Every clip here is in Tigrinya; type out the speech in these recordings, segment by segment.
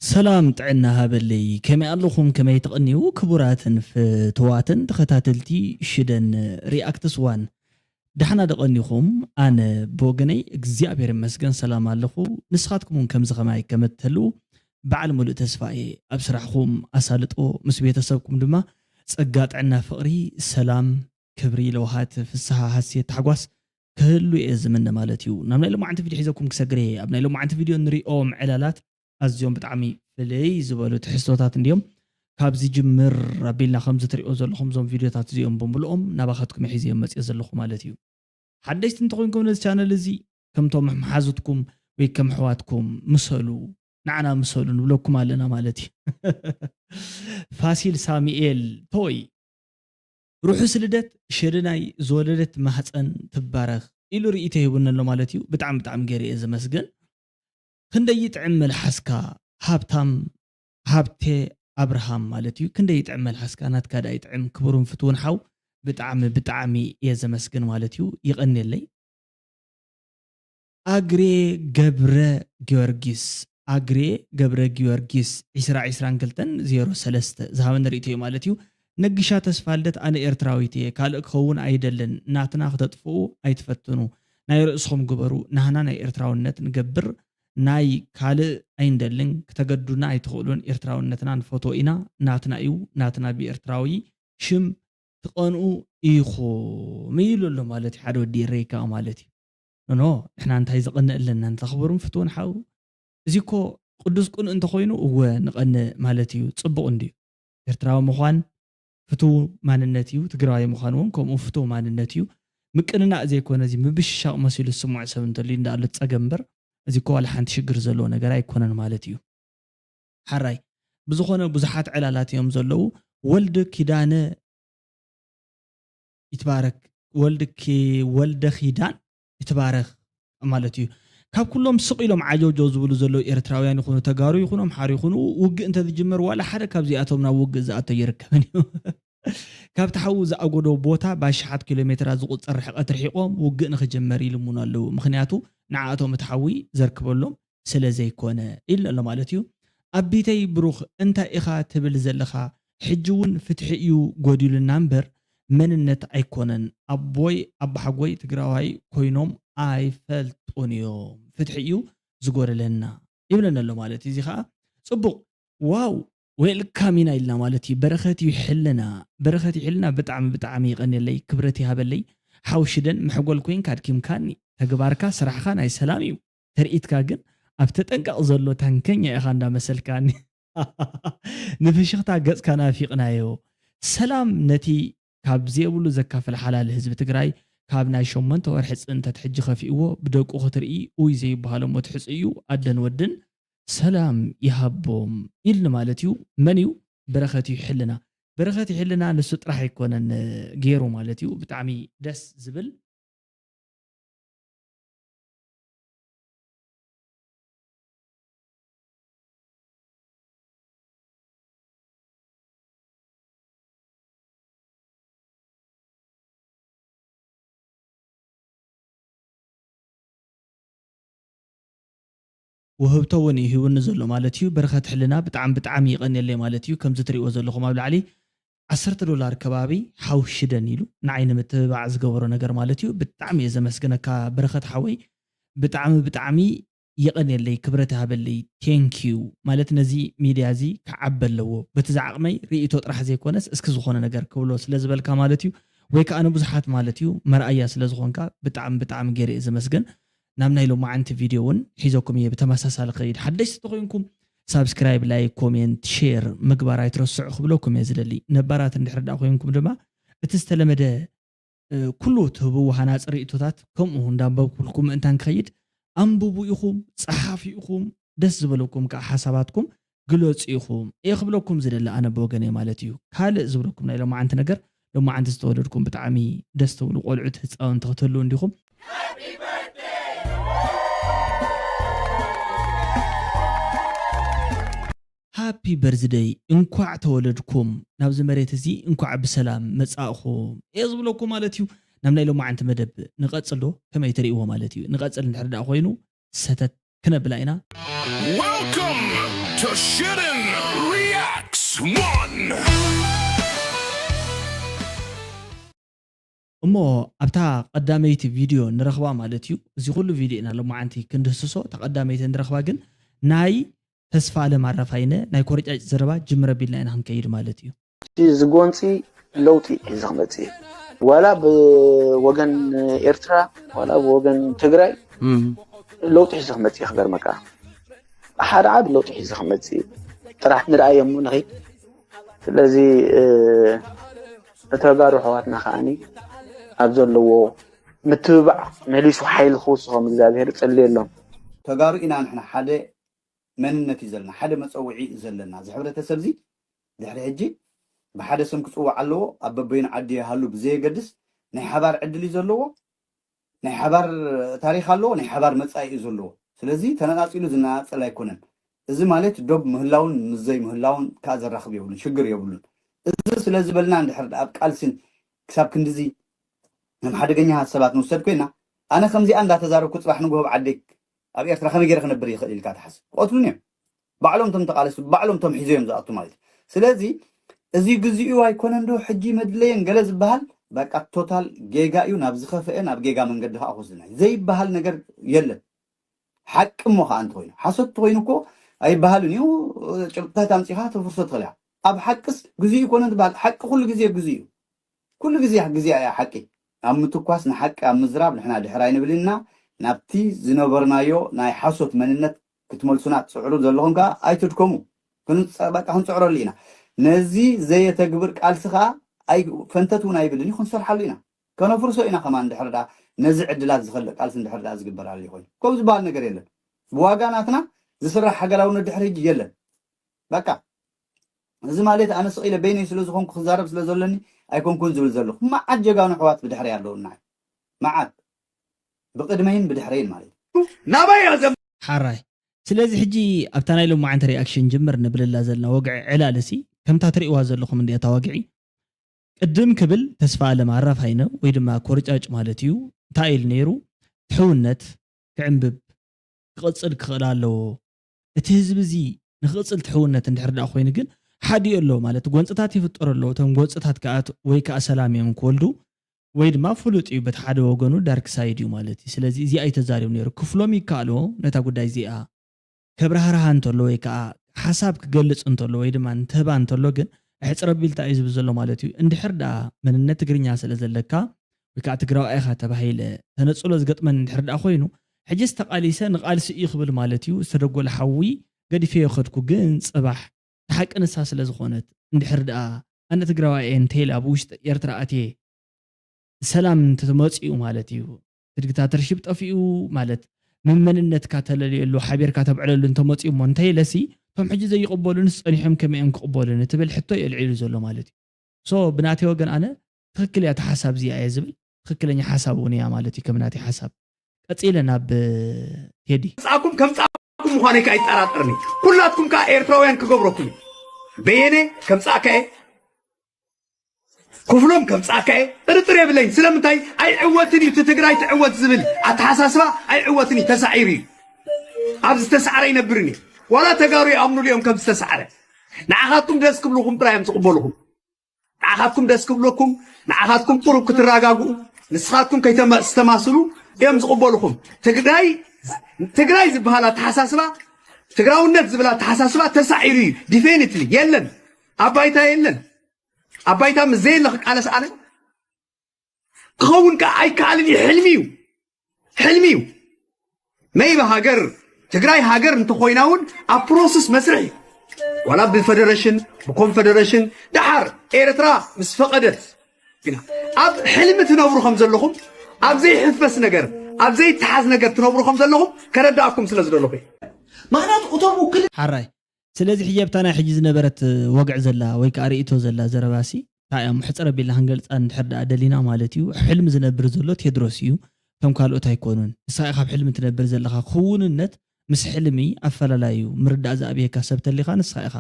ሰላም ጥዕና ሃበለይ። ከመይ ኣለኹም? ከመይ ተቐንዩ? ክቡራትን ፍትዋትን ተኸታተልቲ ሽደን ሪኣክትስ ዋን፣ ደሓና ደቐኒኹም? ኣነ ብወገነይ እግዚኣብሔር ይመስገን ሰላም ኣለኹ። ንስኻትኩም እውን ከምዚ ኸማይ ከም እትህልዉ በዓል ሙሉእ ተስፋ እየ። ኣብ ስራሕኹም ኣሳልጦ፣ ምስ ቤተሰብኩም ድማ ጸጋ፣ ጥዕና፣ ፍቕሪ፣ ሰላም፣ ክብሪ፣ ለውሃት፣ ፍስሃ፣ ሃሴት፣ ታሕጓስ ክህሉ እየ ዝምነ ማለት እዩ። ናብ ናይ ሎማዓንቲ ቪድዮ ሒዘኩም ክሰግር እየ። ኣብ ናይ ሎማዓንቲ ቪድዮ ንሪኦም ዕላላት ኣዝዮም ብጣዕሚ ፍልይ ዝበሉ ትሕዝቶታት እንድዮም። ካብ ዝጅምር ኣቢልና ከምዚ ትሪኦ ዘለኹም እዞም ቪድዮታት እዚኦም ብምልኦም ናባኻትኩም እየ ሒዘዮም መፅዮ ዘለኹ ማለት እዩ። ሓደሽቲ እንተኾይንኩም ነዚ ቻነል እዚ ከምቶም መሓዙትኩም ወይ ከም ኣሕዋትኩም ምሰሉ፣ ንዓና ምሰሉ ንብለኩም ኣለና ማለት እዩ። ፋሲል ሳሙኤል ቶይ፣ ርሑስ ልደት ሸደናይ፣ ዝወለደት ማህፀን ትባረኽ ኢሉ ርእይቶ ሂቡኒ ኣሎ ማለት እዩ። ብጣዕሚ ብጣዕሚ ገይረ እየ ዘመስግን። ክንደይ ይጥዕም መልሓስካ ሃብታም፣ ሃብቴ ኣብርሃም ማለት እዩ። ክንደይ ይጥዕም መልሓስካ፣ ናትካ ደኣ ይጥዕም ክቡርን ፍትውን ሓው። ብጣዕሚ ብጣዕሚ እየ ዘመስግን ማለት እዩ። ይቐንየለይ። ኣግሬ ገብረ ጊዮርጊስ፣ ኣግሬ ገብረ ጊዮርጊስ፣ ዒስራ ዒስራን ክልተን ዜሮ ሰለስተ ዝሃበኒ ርእይቶ እዩ ማለት እዩ። ነጊሻ ተስፋልደት፣ ኣነ ኤርትራዊት እየ፣ ካልእ ክኸውን ኣይደልን። ናትና ክተጥፍኡ ኣይትፈትኑ። ናይ ርእስኹም ግበሩ። ናህና ናይ ኤርትራውነት ንገብር፣ ናይ ካልእ ኣይንደልን። ክተገዱና ኣይትኽእሉን። ኤርትራውነትና ንፈትዎ ኢና። ናትና እዩ፣ ናትና ብኤርትራዊ ሽም ትቐንኡ ኢኹም ኢሉ ኣሎ ማለት እዩ። ሓደ ወዲ ኤረይ ከኣ ማለት እዩ። ኖ፣ ኖ፣ ንሕና እንታይ ዘቐንእ ኣለና? እንታ ክቡርን ፍትውን ሓው፣ እዚ እኮ ቅዱስ ቅኑእ እንተኾይኑ፣ እወ፣ ንቐንእ ማለት እዩ። ጽቡቕ እንድዩ። ኤርትራዊ ምዃን ፍቱው ማንነት እዩ። ትግራዋይ ምዃን እውን ከምኡ ፍቱው ማንነት እዩ። ምቅንናእ ዘይኮነ፣ እዚ ምብሽሻቕ መሲሉ ዝስምዖ ሰብ እንተልዩ እንዳኣሎ ጸገም እምበር፣ እዚ እኮ ዋላ ሓንቲ ሽግር ዘለዎ ነገር ኣይኮነን ማለት እዩ። ሓራይ። ብዝኾነ ብዙሓት ዕላላት እዮም ዘለዉ። ወልድ ኪዳነ ይትባረክ፣ ወልድ ኪ-፣ ወልደ ኪዳን ይትባረክ ማለት እዩ። ካብ ኩሎም ስቕ ኢሎም ዓጀውጀው ዝብሉ ዘለዉ ኤርትራውያን ይኹኑ፣ ተጋሩ ይኹኑ፣ ኣምሓሩ ይኹኑ፣ ውግእ እንተዝጅመር ዋላ ሓደ ካብዚኣቶም ናብ ውግእ ዝኣቶ ይርከብን እዩ። ካብቲ ሓዊ ዝኣጎዶ ቦታ ብኣሽሓት ኪሎ ሜትራት ዝቑጸር ርሕቀት ርሒቖም ውግእ ንኽጅመር ይልምኑ ኣለዉ። ምኽንያቱ ንዓኣቶም እቲ ሓዊ ዘርክበሎም ስለ ዘይኮነ ኢሉ ኣሎ ማለት እዩ። ኣቢተይ ብሩኽ፣ እንታይ ኢኻ ትብል ዘለኻ? ሕጂ እውን ፍትሒ እዩ ጎዲሉና እምበር መንነት ኣይኮነን። ኣቦይ ኣባሓጎይ ትግራዋይ ኮይኖም ኣይፈልጡን እዮም። ፍትሒ እዩ ዝጎደለና ይብለና ኣሎ ማለት እዩ። እዚ ኸዓ ጽቡቕ፣ ዋው፣ ዌልካም ኢና ኢልና ማለት እዩ። በረኸት እዩ ሕልና፣ በረኸት እዩ ሕልና። ብጣዕሚ ብጣዕሚ ይቐንየለይ፣ ክብረት ይሃበለይ። ሓው ሽደን፣ መሕጎል ኮይንካ ኣድኪምካኒ። ተግባርካ ስራሕኻ ናይ ሰላም እዩ። ተርኢትካ ግን ኣብ ተጠንቀቕ ዘሎ ታንከኛ ኢኻ እንዳመሰልካኒ። ንፍሽኽታ ገጽካ ናፊቕናዮ። ሰላም ነቲ ካብ ዘየብሉ ዘካፍል ሓላል ህዝቢ ትግራይ፣ ካብ ናይ ሸሞንተ ወርሒ ጽንተት ሕጂ ከፊእዎ ብደቁ ክትርኢ ኡይ ዘይበሃል እሞ ትሕጽ እዩ። ኣደን ወድን ሰላም ይሃቦም ኢልኒ ማለት እዩ። መን እዩ? በረኸት እዩ ሕልና። በረኸት እዩ ሕልና ንሱ ጥራሕ ኣይኮነን ገይሩ ማለት እዩ። ብጣዕሚ ደስ ዝብል። ውህብቶ እውን እዩ ሂቡኒ ዘሎ ማለት እዩ። በረኸት ሕልና ብጣዕሚ ብጣዕሚ ይቐንየለይ ማለት እዩ። ከምዚ ትሪእዎ ዘለኹም ኣብ ላዕሊ ዓሰርተ ዶላር ከባቢ ሓው ሽደን ኢሉ ንዓይ ንምትብባዕ ዝገበሮ ነገር ማለት እዩ። ብጣዕሚ እየ ዘመስግነካ በረኸት ሓወይ። ብጣዕሚ ብጣዕሚ የቐንየለይ፣ ክብረት ይሃበለይ። ቴንኪዩ ማለት ነዚ ሚድያ እዚ ክዓቢ ኣለዎ። በቲ ዝዓቕመይ ርእይቶ ጥራሕ ዘይኮነስ እስኪ ዝኾነ ነገር ክብሎ ስለ ዝበልካ ማለት እዩ። ወይ ከዓ ንብዙሓት ማለት እዩ መርኣያ ስለ ዝኾንካ ብጣዕሚ ብጣዕሚ ገይረ እየ ዘመስግን። ናብ ናይ ሎማዓንቲ ቪድዮ እውን ሒዘኩም እየ ብተመሳሳሊ ከይድ። ሓደሽቲ ተኾይንኩም ሳብስክራይብ፣ ላይክ፣ ኮሜንት፣ ሼር ምግባር ኣይትረስዑ ክብለኩም እየ ዝደሊ። ነባራት እንድሕር ደኣ ኮይንኩም ድማ እቲ ዝተለመደ እ፣ ኩሉ ትህብዎ ሃናፂ ርእይቶታት ከምኡ እንዳንበብኩልኩም ምእንታን ክኸይድ፣ ኣንብቡ ኢኹም፣ ጸሓፉ ኢኹም፣ ደስ ዝበለኩም ከዓ ሓሳባትኩም ግለጹ ኢኹም እየ ክብለኩም ዝደሊ ኣነ ብወገነይ ማለት እዩ። ካልእ ዝብለኩም ናይ ሎማዓንቲ ነገር፣ ሎማዓንቲ ዝተወለድኩም ብጣዕሚ ደስ ትብሉ ቆልዑት ህፃውንቲ ክትህልዉ እንዲኹም። ሃፒ በርዝደይ፣ እንኳዕ ተወለድኩም፣ ናብዚ መሬት እዚ እንኳዕ ብሰላም መጻእኹም እየ ዝብለኩም ማለት እዩ። ናብ ናይ ሎማዓንቲ መደብ ንቐጽል ዶ? ከመይ ትርእይዎ ማለት እዩ? ንቐጽል እንድሕር ደኣ ኮይኑ ሰተት ክነብላ ኢና። Welcome Toshirin reacts one. እሞ ኣብታ ቀዳመይቲ ቪድዮ ንረኽባ ማለት እዩ። እዚ ኩሉ ቪድዮ ኢና ሎማዓንቲ ክንድህስሶ፣ እታ ቀዳመይቲ ንረኽባ ግን ናይ ተስፋ ኣለም ኣራፋይነ ናይ ኮርጫጭ ዘረባ ጅምር ኣቢልና ኢና ክንከይድ ማለት እዩ። እዚ ጎንፂ ለውጢ ሒዘ ክመፅእ እዩ። ዋላ ብወገን ኤርትራ ዋላ ብወገን ትግራይ ለውጢ ሒዘ ክመፅእ እዩ። ክገርመካ ሓደ ዓቢ ለውጢ ሒዘ ክመፅእ እዩ። ጥራሕ ንርኣዮ እሞ ንኸይድ። ስለዚ እ፣ ንተጋሩ ኣሕዋትና ከዓኒ ኣብ ዘለዎ ምትብባዕ መሊሱ ሓይሊ ክውስኾም እግዚኣብሔር ጸልየሎም። ተጋሩ ኢና ንሕና ሓደ መንነት እዩ ዘለና ሓደ መፀውዒ እዩ ዘለና እዚ ሕብረተሰብ እዚ ድሕሪ ሕጂ ብሓደ ስም ክፅዋዕ ኣለዎ ኣብ በበይኑ ዓዲ ይሃሉ ብዘየገድስ ናይ ሓባር ዕድል እዩ ዘለዎ ናይ ሓባር ታሪክ ኣለዎ ናይ ሓባር መፃኢ እዩ ዘለዎ ስለዚ ተነፃፂሉ ዝነፃፀል ኣይኮነን እዚ ማለት ዶብ ምህላውን ምስ ዘይምህላውን ከዓ ዘራኽብ የብሉን ሽግር የብሉን እዚ ስለዝበልና እንድሕር ኣብ ቃልስን ክሳብ ክንድዚ ከም ሓደገኛ ሰባት ንውሰድ ኮይና ኣነ ከምዚኣ እንዳተዛረብኩ ፅባሕ ንግሆ ኣብ ዓደይ ኣብ ኤርትራ ከመይ ገይረ ክነብር ይኽእል ኢልካ ትሓስብ ክቐትሉን እዮም ባዕሎም እቶም ተቃለስቲ ባዕሎም እቶም ሒዞ እዮም ዝኣቱ ማለት እዩ ስለዚ እዚ ግዚኡ ኣይኮነን ዶ ሕጂ መድለየን ገለ ዝበሃል በቃ ቶታል ጌጋ እዩ ናብ ዝኸፈአ ናብ ጌጋ መንገዲ ከዓ ክወስድና እዩ ዘይበሃል ነገር የለን ሓቂ እሞ ከዓ እንተኮይኑ ሓሶት እንተኮይኑ እኮ ኣይበሃልን እዩ ጭብጥታት ኣምፂኻ ተፍርሶ ትኽእል እያ ኣብ ሓቅስ ግዚኡ ይኮነ ዝበሃል ሓቂ ኩሉ ግዜ ግዚኡ እዩ ኩሉ ግዜ ግዜ እያ ሓቂ ኣብ ምትኳስ ንሓቂ ኣብ ምዝራብ ንሕና ድሕር ኣይንብልና ናብቲ ዝነበርናዮ ናይ ሓሶት መንነት ክትመልሱና ትፅዕሩ ዘለኹም ከዓ ኣይትድከሙ በቃ ክንፅዕረሉ ኢና ነዚ ዘየተግብር ቃልሲ ከዓ ፈንተት እውን ኣይብልን እዩ ክንሰርሓሉ ኢና ከነፍርሶ ኢና ከማን ድሕር ዳ ነዚ ዕድላት ዝኸልእ ቃልሲ እንድሕር ዳ ዝግበር ኣሎ ኮይኑ ከምኡ ዝበሃል ነገር የለን ብዋጋ ናትና ዝስራሕ ሃገራውነት ድሕር ሕጂ የለን በቃ እዚ ማለት ኣነ ስቕ ኢለ በይነይ ስለ ዝኾንኩ ክዛረብ ስለ ዘለኒ ኣይኮንኩን ዝብል ዘለኹ መዓት ጀጋኑ ኣሕዋት ብድሕረይ ኣለውና መዓት ብቕድመይን ብድሕረይን ማለት እዩ ናበይ እያ ዘም ሓራይ ስለዚ ሕጂ ኣብታ ናይ ሎማዓንቲ ሪኣክሽን ጅምር ንብልላ ዘለና ወግዒ ዕላል ሲ ከምታ ትርእይዋ ዘለኹም እንድያ እታ ወግዒ ቅድም ክብል ተስፋ ኣለም ኣራፋይነ ወይ ድማ ኮርጫጭ ማለት እዩ እንታይ ኢሉ ነይሩ ትሕውነት ክዕንብብ ክቕፅል ክኽእል ኣለዎ እቲ ህዝቢ እዚ ንክቕፅል ትሕውነት እንድሕር ደኣ ኮይኑ ግን ሓዲኡ ኣሎ ማለት ጎንፅታት ይፍጠሩ ኣለዉ እቶም ጎንፅታት ከዓ ወይ ከዓ ሰላም እዮም ክወልዱ ወይ ድማ ፍሉጥ እዩ በቲ ሓደ ወገኑ ዳርክ ሳይድ እዩ ማለት እዩ ስለዚ እዚኣ እዩ ተዛሪቡ ነይሩ ክፍሎም ይከኣልዎ ነታ ጉዳይ እዚኣ ከብራህርሃ እንተሎ ወይ ከዓ ሓሳብ ክገልፅ እንተሎ ወይ ድማ ንተህባ እንተሎ ግን ኣሕፅረቢልታ እዩ ዝብል ዘሎ ማለት እዩ እንድሕር ደኣ መንነት ትግርኛ ስለ ዘለካ ወይ ከዓ ትግራዋይ ኢኻ ተባሂለ ተነፅሎ ዝገጥመኒ እንድሕር ደኣ ኮይኑ ሕጅስ ተቓሊሰ ንቓልሲ እዩ ክብል ማለት እዩ ዝተደጎለ ሓዊ ገዲፈዮ ከድኩ ግን ፅባሕ ንሓቂ ንሳ ስለ ዝኾነት እንድሕር ደኣ ኣነ ትግራዋይ እየ እንተኢላ ብውሽጢ ኤርትራ ኣትየ ሰላም እንተመፂኡ ማለት እዩ ትድግታተርሺፕ ጠፊኡ ማለት መመንነትካ ተለልየሉ ሓቢርካ ተብዕለሉ እንተመፂኡ እሞ እንተኢለሲ እቶም ሕጂ ዘይቕበሉንስ ፀኒሖም ከመይ እዮም ክቕበሉኒ ትብል ሕቶ እዩ ኣልዒሉ ዘሎ ማለት እዩ so ብናተይ ወገን ኣነ ትኽክል እያ እቲ ሓሳብ እዚኣ እየ ዝብል ትኽክለኛ ሓሳብ እውን እያ ማለት እዩ ከም ናተይ ሓሳብ ቀፂለ ናብ ቴዲ ከምፃኩም ከምፃኩም ምዃነይ ከዓ ይጠራጠርኒ ኩላትኩም ከዓ ኤርትራውያን ክገብረኩም እዩ በየነ ከምፃእካ እየ ክፍሎም ከምፃእካ እየ ጥርጥር የብለይን ስለምንታይ ኣይዕወትን እዩ እቲ ትግራይ ትዕወት ዝብል ኣተሓሳስባ ኣይዕወትን እዩ ተሳዒሩ እዩ ኣብ ዝተሳዕረ ይነብርን እዩ ዋላ ተጋሩ ይኣምኑሉ እዮም ከም ዝተሳዕረ ንዓኻትኩም ደስ ክብልኹም ጥራይ እዮም ዝቕበልኹም ንዓኻትኩም ደስ ክብለኩም ንዓኻትኩም ቁሩብ ክትረጋግኡ ንስኻትኩም ከይተስተማስሉ እዮም ዝቕበልኹም ትግራይ ትግራይ ዝበሃል ኣተሓሳስባ ትግራውነት ዝብል ኣተሓሳስባ ተሳዒሩ እዩ definitely የለን ኣብ ባይታ የለን ኣብ ባይታ ምስ ዘየለ ክቃለስ ኣነ ክኸውን ከዓ ኣይከኣልን እዩ ሕልሚ እዩ ሕልሚ እዩ maybe ሃገር ትግራይ ሃገር እንተኮይና እውን ኣብ process መስርሕ እዩ ዋላ ብፈደረሽን ብኮንፈደረሽን ደሓር ኤርትራ ምስ ፈቐደት ኢና ኣብ ሕልሚ ትነብሩ ከም ዘለኹም ኣብ ዘይሕፈስ ነገር ኣብ ዘይተሓዝ ነገር ትነብሩ ከም ዘለኹም ከረዳእኩም ስለ ዝደለኹ እዩ ምክንያቱ እቶም ውክል ሓራይ ስለዚ ሕጂ ኣብታ ናይ ሕጂ ዝነበረት ወግዒ ዘላ ወይ ከዓ ርእቶ ዘላ ዘረባሲ እንታይ እያ ምሕፅር ኣቢልና ክንገልፃ እንድሕር ደኣ ደሊና ማለት እዩ ሕልሚ ዝነብር ዘሎ ቴድሮስ እዩ ከም ካልኦት ኣይኮኑን ንስኻ ኢኻ ኣብ ሕልሚ ትነብር ዘለኻ ክውንነት ምስ ሕልሚ ኣፈላላዩ ምርዳእ ዝኣብየካ ሰብ ተሊኻ ንስኻ ኢኻ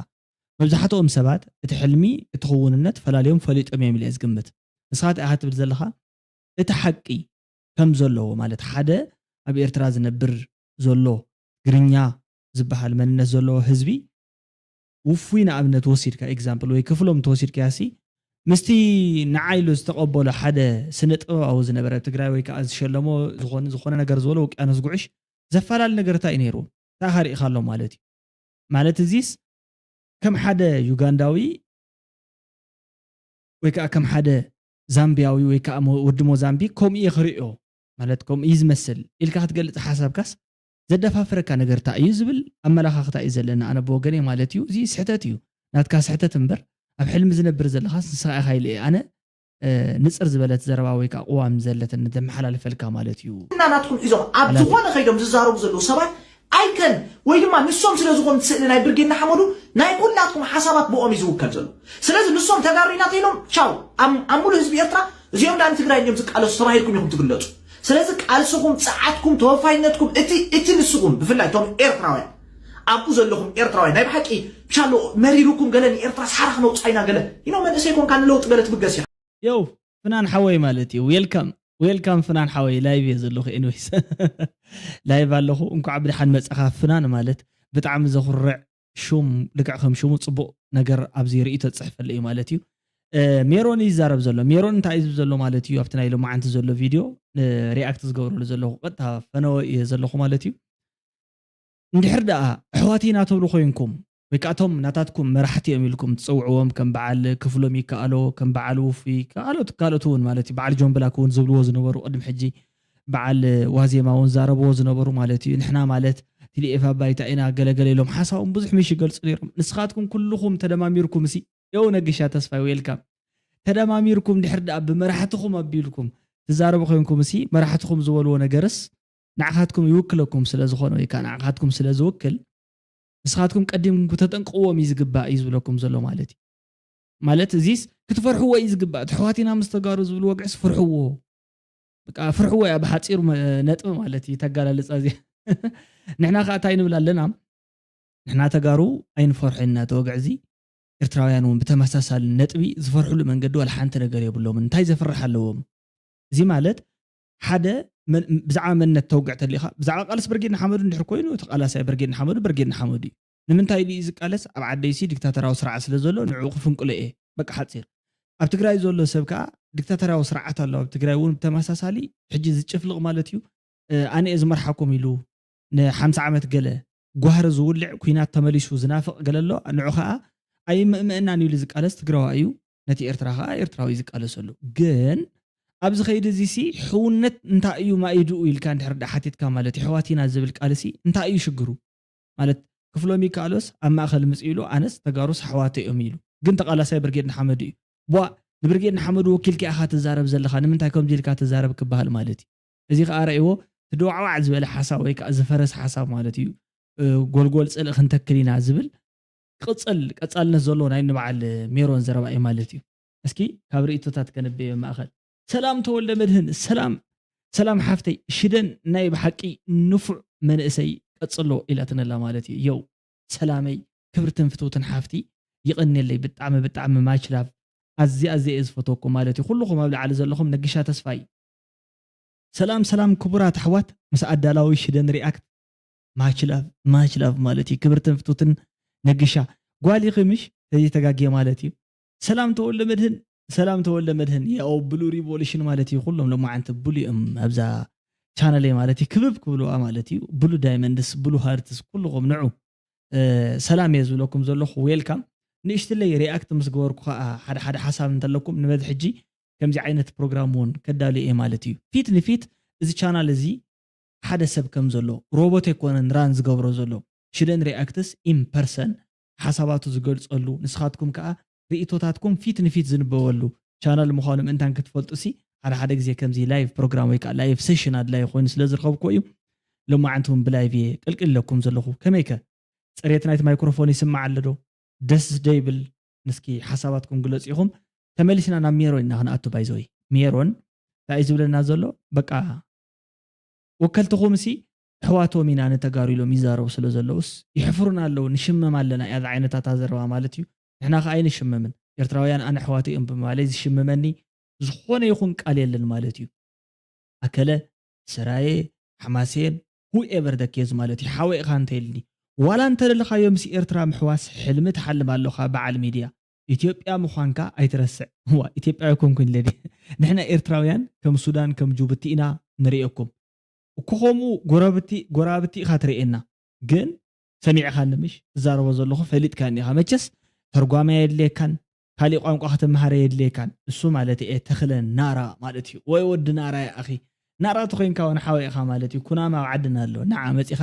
መብዛሕትኦም ሰባት እቲ ሕልሚ እቲ ክውንነት ፈላልዮም ፈሊጦም እዮም ኢለ ዝግምት ንስኻ እንታይ ኢኻ ትብል ዘለኻ እቲ ሓቂ ከም ዘለዎ ማለት ሓደ ኣብ ኤርትራ ዝነብር ዘሎ ትግርኛ ዝበሃል መንነት ዘለዎ ህዝቢ ውፉይ ንኣብነት ወሲድካ example ወይ ክፍሎም ተወሲድካያ ሲ ምስቲ ንዓይ ኢሉ ዝተቐበሎ ሓደ ስነ ጥበባዊ ዝነበረ ትግራይ ወይ ከዓ ዝሸለሞ ዝኾነ ዝኾነ ነገር ዝበሎ ውቅያኖስ ጉዕሽ ዘፈላለ ነገር እንታይ እዩ ነይሩ? እንታይ ኸ ርኢኻሎም ማለት እዩ? ማለት እዚስ ከም ሓደ ዩጋንዳዊ ወይ ከዓ ከም ሓደ ዛምቢያዊ ወይ ከዓ ወዲ ሞዛምቢክ ከምኡ እየ ክርእዮ ማለት ከምኡ እዩ ዝመስል ኢልካ ክትገልፅ ሓሳብካስ ዘደፋፍረካ ነገር እንታይ እዩ ዝብል ኣመላኻኽታ እዩ ዘለና ኣነ ብወገነይ ማለት እዩ። እዚ ስሕተት እዩ ናትካ ስሕተት እምበር ኣብ ሕልሚ ዝነብር ዘለኻስ ንስኻ ኢኻ ኢለ እየ ኣነ ንፅር ዝበለት ዘረባ ወይ ከዓ ቅዋም ዘለተን ዘመሓላልፈልካ ማለት እዩ። እና ናትኩም ሒዞም ኣብ ዝኾነ ከይዶም ዝዛረቡ ዘለዉ ሰባት ኣይከን ወይ ድማ ንሶም ስለ ዝኾኑ እቲ ስእሊ ናይ ብርጌድ ንሓመዱ ናይ ኩላትኩም ሓሳባት ብኦም እዩ ዝውከል ዘሎ። ስለዚ ንሶም ተጋሩ ኢና ተይሎም ቻው ኣብ ሙሉእ ህዝቢ ኤርትራ እዚኦም ዳኣ ንትግራይ እዮም ዝቃለሱ ተባሂልኩም ኢኹም ትግለፁ። ስለዚ ቃልስኹም፣ ፀዓትኩም፣ ተወፋይነትኩም እቲ እቲ ንስኹም ብፍላይ እቶም ኤርትራውያን ኣብኡ ዘለኹም ኤርትራውያን ናይ ብሓቂ ብቻሎ መሪሩኩም ገለ ንኤርትራ ሓራ ክነውፃ ኢና ገለ ኢኖ መንእሰይ ኮንካ ንለውጢ ገለ ትብገስ ኢኻ። ዮው ፍናን ሓወይ ማለት እዩ። Welcome welcome ፍናን ሓወይ live እየ ዘለኹ። Anyways live ኣለኹ። እንኳዕ ብድሓን መፀኻ ፍናን ማለት ብጣዕሚ ዘኹርዕ ሹም ልክዕ ከም ሽሙ ፅቡቕ ነገር ኣብዚ ርእዩ ተፅሕፈሉ እዩ ማለት እዩ። ሜሮን ይዛረብ ዘሎ ሜሮን እንታይ እዩ ዝብል ዘሎ ማለት እዩ ኣብቲ ናይ ሎማዓንቲ ዘሎ ቪድዮ react ዝገብረሉ ዘለኹ ቀጥታ ፈነወ እየ ዘለኹ ማለት እዩ። እንድሕር ደኣ ኣሕዋት ኢና ትብሉ ኮይንኩም ወይ ከዓ እቶም ናታትኩም መራሕቲ እዮም ኢልኩም ትፅውዕዎም ከም በዓል ክፍሎም ይከኣሎ ከም በዓል ውፉይ ካልኦት ካልኦት እውን ማለት እዩ በዓል ጆን ብላክ እውን ዝብልዎ ዝነበሩ ቅድሚ ሕጂ በዓል ዋዜማ እውን ዛረብዎ ዝነበሩ ማለት እዩ ንሕና ማለት ቲዲኤፍ ኣባይታ ኢና ገለገለ ኢሎም ሓሳቦም ብዙሕ ምሽ ይገልፁ ነይሮም ንስኻትኩም ኩልኹም ተደማሚርኩም ሲ የው ነግሻ ተስፋይ welcome ተደማሚርኩም ድሕር ደኣ ብመራሕትኹም ኣቢልኩም ትዛረቡ ኮይንኩም ሲ መራሕትኹም ዝበልዎ ነገርስ ንዓኻትኩም ይውክለኩም ስለ ዝኾነ ወይ ከዓ ንዓኻትኩም ስለ ዝውክል ንስኻትኩም ቀዲምኩም ክተጠንቅዎም እዩ ዝግባእ እዩ ዝብለኩም ዘሎ ማለት እዩ። ማለት እዚስ ክትፈርሕዎ እዩ ዝግባእ። እቲ ኣሕዋት ኢና ምስ ተጋሩ ዝብል ወግዕስ ፍርሕዎ። በቃ ፍርሕዎ እያ ብሓፂሩ ነጥቢ ማለት እዩ ተጋላልፃ እዚኣ። ንሕና ከዓ እንታይ ንብል ኣለና? ንሕና ተጋሩ ኣይንፈርሖ ኢና እቲ ወግዒ እዚ። ኤርትራውያን እውን ብተመሳሳሊ ነጥቢ ዝፈርሕሉ መንገዲ ዋላ ሓንቲ ነገር የብሎምን። እንታይ ዘፍርሕ ኣለዎም? እዚ ማለት ሓደ ብዛዕባ መንነት ተውግዕ ተሊኻ ብዛዕባ ቃልሲ ብርጌድ ንሓመዱ እንድሕር ኮይኑ እቲ ቃላሳይ ብርጌድ ንሓመዱ ብርጌድ ንሓመዱ እዩ። ንምንታይ ኢሉ እዩ ዝቃለስ? ኣብ ዓደይሲ ዲክታተራዊ ስርዓት ስለ ዘሎ ንዕኡ ክፍንቅሎ እየ። በቃ ሓፂር። ኣብ ትግራይ ዘሎ ሰብ ከዓ ዲክታተራዊ ስርዓት ኣሎ። ኣብ ትግራይ እውን ብተመሳሳሊ ሕጂ ዝጭፍልቕ ማለት እዩ። ኣነ እየ ዝመርሓኩም ኢሉ ንሓምሳ ዓመት ገለ ጓህሪ ዝውልዕ ኲናት ተመሊሱ ዝናፍቕ ገለ ኣሎ። ንዑ ከዓ ኣይምእምእናን ኢሉ ዝቃለስ ትግራዋ እዩ። ነቲ ኤርትራ ከዓ ኤርትራዊ ዝቃለሰሉ። ግን ኣብዚ ኸይዲ እዚ ሲ ሕውነት እንታይ እዩ ማኢድኡ ኢልካ እንድሕር ዳ ሓቲትካ ማለት የሕዋት ኢና ዝብል ቃል ሲ እንታይ እዩ ሽግሩ? ማለት ክፍሎም ይከኣሎስ ኣብ ማእኸል ምፅ ኢሉ ኣነስ ተጋሩስ ኣሕዋተ እዮም ኢሉ ግን ተቓላሳይ ብርጌድ ንሓመዱ እዩ። ቧ ንብርጌድ ንሓመዱ ወኪልካ ኢኻ ትዛረብ ዘለኻ ንምንታይ ከምዚ ኢልካ ትዛረብ ክበሃል ማለት እዩ። እዚ ከዓ ረእይዎ ትድዋዕዋዕ ዝበለ ሓሳብ ወይ ከዓ ዝፈረስ ሓሳብ ማለት እዩ። ጎልጎል ፅልእ ክንተክል ኢና ዝብል ክቕፅል ቀፃልነት ዘለዎ ናይ ንበዓል ሜሮን ዘረባ እዩ ማለት እዩ። እስኪ ካብ ርእቶታት ከንብብ ማእኸል ሰላም ተወልደ መድህን ሰላም ሰላም ሓፍተይ ሽደን ናይ ብሓቂ ንፉዕ መንእሰይ ቀፅሎ ኢላትነላ ማለት እዩ። የው ሰላመይ ክብርትን ፍትውትን ሓፍቲ ይቐንየለይ ብጣዕሚ ብጣዕሚ ማች ላቭ ኣዝየ ኣዝየ እየ ዝፈትወኩም ማለት እዩ። ኩልኹም ኣብ ላዕሊ ዘለኹም ነግሻ ተስፋይ ሰላም ሰላም ክቡራት ኣሕዋት ምስ ኣዳላዊ ሽደን ሪኣክት ማች ላቭ ማች ላቭ ማለት እዩ። ክብርትን ፍትውትን ነግሻ ጓል ኢኺ ምሽ ተይተጋግየ ማለት እዩ። ሰላም ተወልደ መድህን ሰላም ተወልደ መድህን ያው ብሉ ሪቮሉሽን ማለት እዩ። ኩሎም ሎማዓንቲ ብሉ እዮም ኣብዛ ቻነለይ ማለት እዩ ክብብ ክብልዋ ማለት እዩ። ብሉ ዳይመንድስ ብሉ ሃርትስ ኩልኹም ንዑ ሰላም እየ ዝብለኩም ዘለኹ። ዌልካም ንእሽትለይ ሪኣክት ምስ ገበርኩ ከዓ ሓደ ሓደ ሓሳብ እንተለኩም ንበዚ ሕጂ ከምዚ ዓይነት ፕሮግራም እውን ከዳሉ እየ ማለት እዩ። ፊት ንፊት እዚ ቻናል እዚ ሓደ ሰብ ከም ዘሎ ሮቦት ኣይኮነን ራን ዝገብሮ ዘሎ ሽደን ሪኣክትስ ኢምፐርሰን ሓሳባቱ ዝገልፀሉ ንስኻትኩም ከዓ ርእቶታትኩም ፊት ንፊት ዝንበበሉ ቻናል ምዃኑ ምእንታን ክትፈልጡ ሲ ሓደ ሓደ ግዜ ከምዚ ላይቭ ፕሮግራም ወይ ከዓ ላይቭ ሴሽን ኣድላይ ኮይኑ ስለ ዝረኸብኩዎ እዩ። ሎማዓንቲ እውን ብላይቭ እየ ቅልቅል ኢለኩም ዘለኹ። ከመይከ ፅሬት ናይቲ ማይክሮፎን ይስማዕ ኣሎ ዶ? ደስ ዶ ይብል? ንስኪ ሓሳባትኩም ግለፁ ኢኹም። ተመሊስና ናብ ሜሮን ኢና ክንኣቱ ባይዘወይ ሜሮን እንታይ እዩ ዝብለና ዘሎ በቃ ወከልትኹም ሲ ኣሕዋቶም ኢና ንተጋሩ ኢሎም ይዛረቡ ስለ ዘለውስ ይሕፍሩና ኣለዉ። ንሽመም ኣለና እያ ዝዓይነታታ ዘረባ ማለት እዩ። ንሕና ከኣ ኣይንሽመምን። ኤርትራውያን ኣነ ኣሕዋተይ እዮም ብምባለይ ዝሽምመኒ ዝኾነ ይኹን ቃል የለን ማለት እዩ። ኣከለ፣ ሰራየ፣ ሓማሴን፣ whoever the case ማለት እዩ። ሓወይ ኢኻ እንተይልኒ ዋላ እንተደለኻዮ ምስ ኤርትራ ምሕዋስ ሕልሚ ትሓልም ኣለኻ በዓል ሚድያ። ኢትዮጵያ ምዃንካ ኣይትረስዕ። ዋ፣ ኢትዮጵያዊ ኣይኮንኩን ኢለ ድየ? ንሕና ኤርትራውያን ከም ሱዳን ከም ጅቡቲ ኢና ንርእየኩም። እኮ ከምኡ ጎረብቲ ጎረባብቲ ኢኻ ትርእየና። ግን ሰሚዕኻኒ ምሽ? ትዛረቦ ዘለኹ ፈሊጥካኒ ኢኻ። መቸስ ተርጓማይ የድልየካን ካሊእ ቋንቋ ክትምሃረ የድልየካን። እሱ ማለት እየ ተኽለ ናራ ማለት እዩ። ወይ ወዲ ናራ እያ ኣኺ። ናራ ተኾይንካ እውን ሓወይ ኢኻ ማለት እዩ። ኩናማ ኣብ ዓድና ኣሎ። ንዓ መጺኻ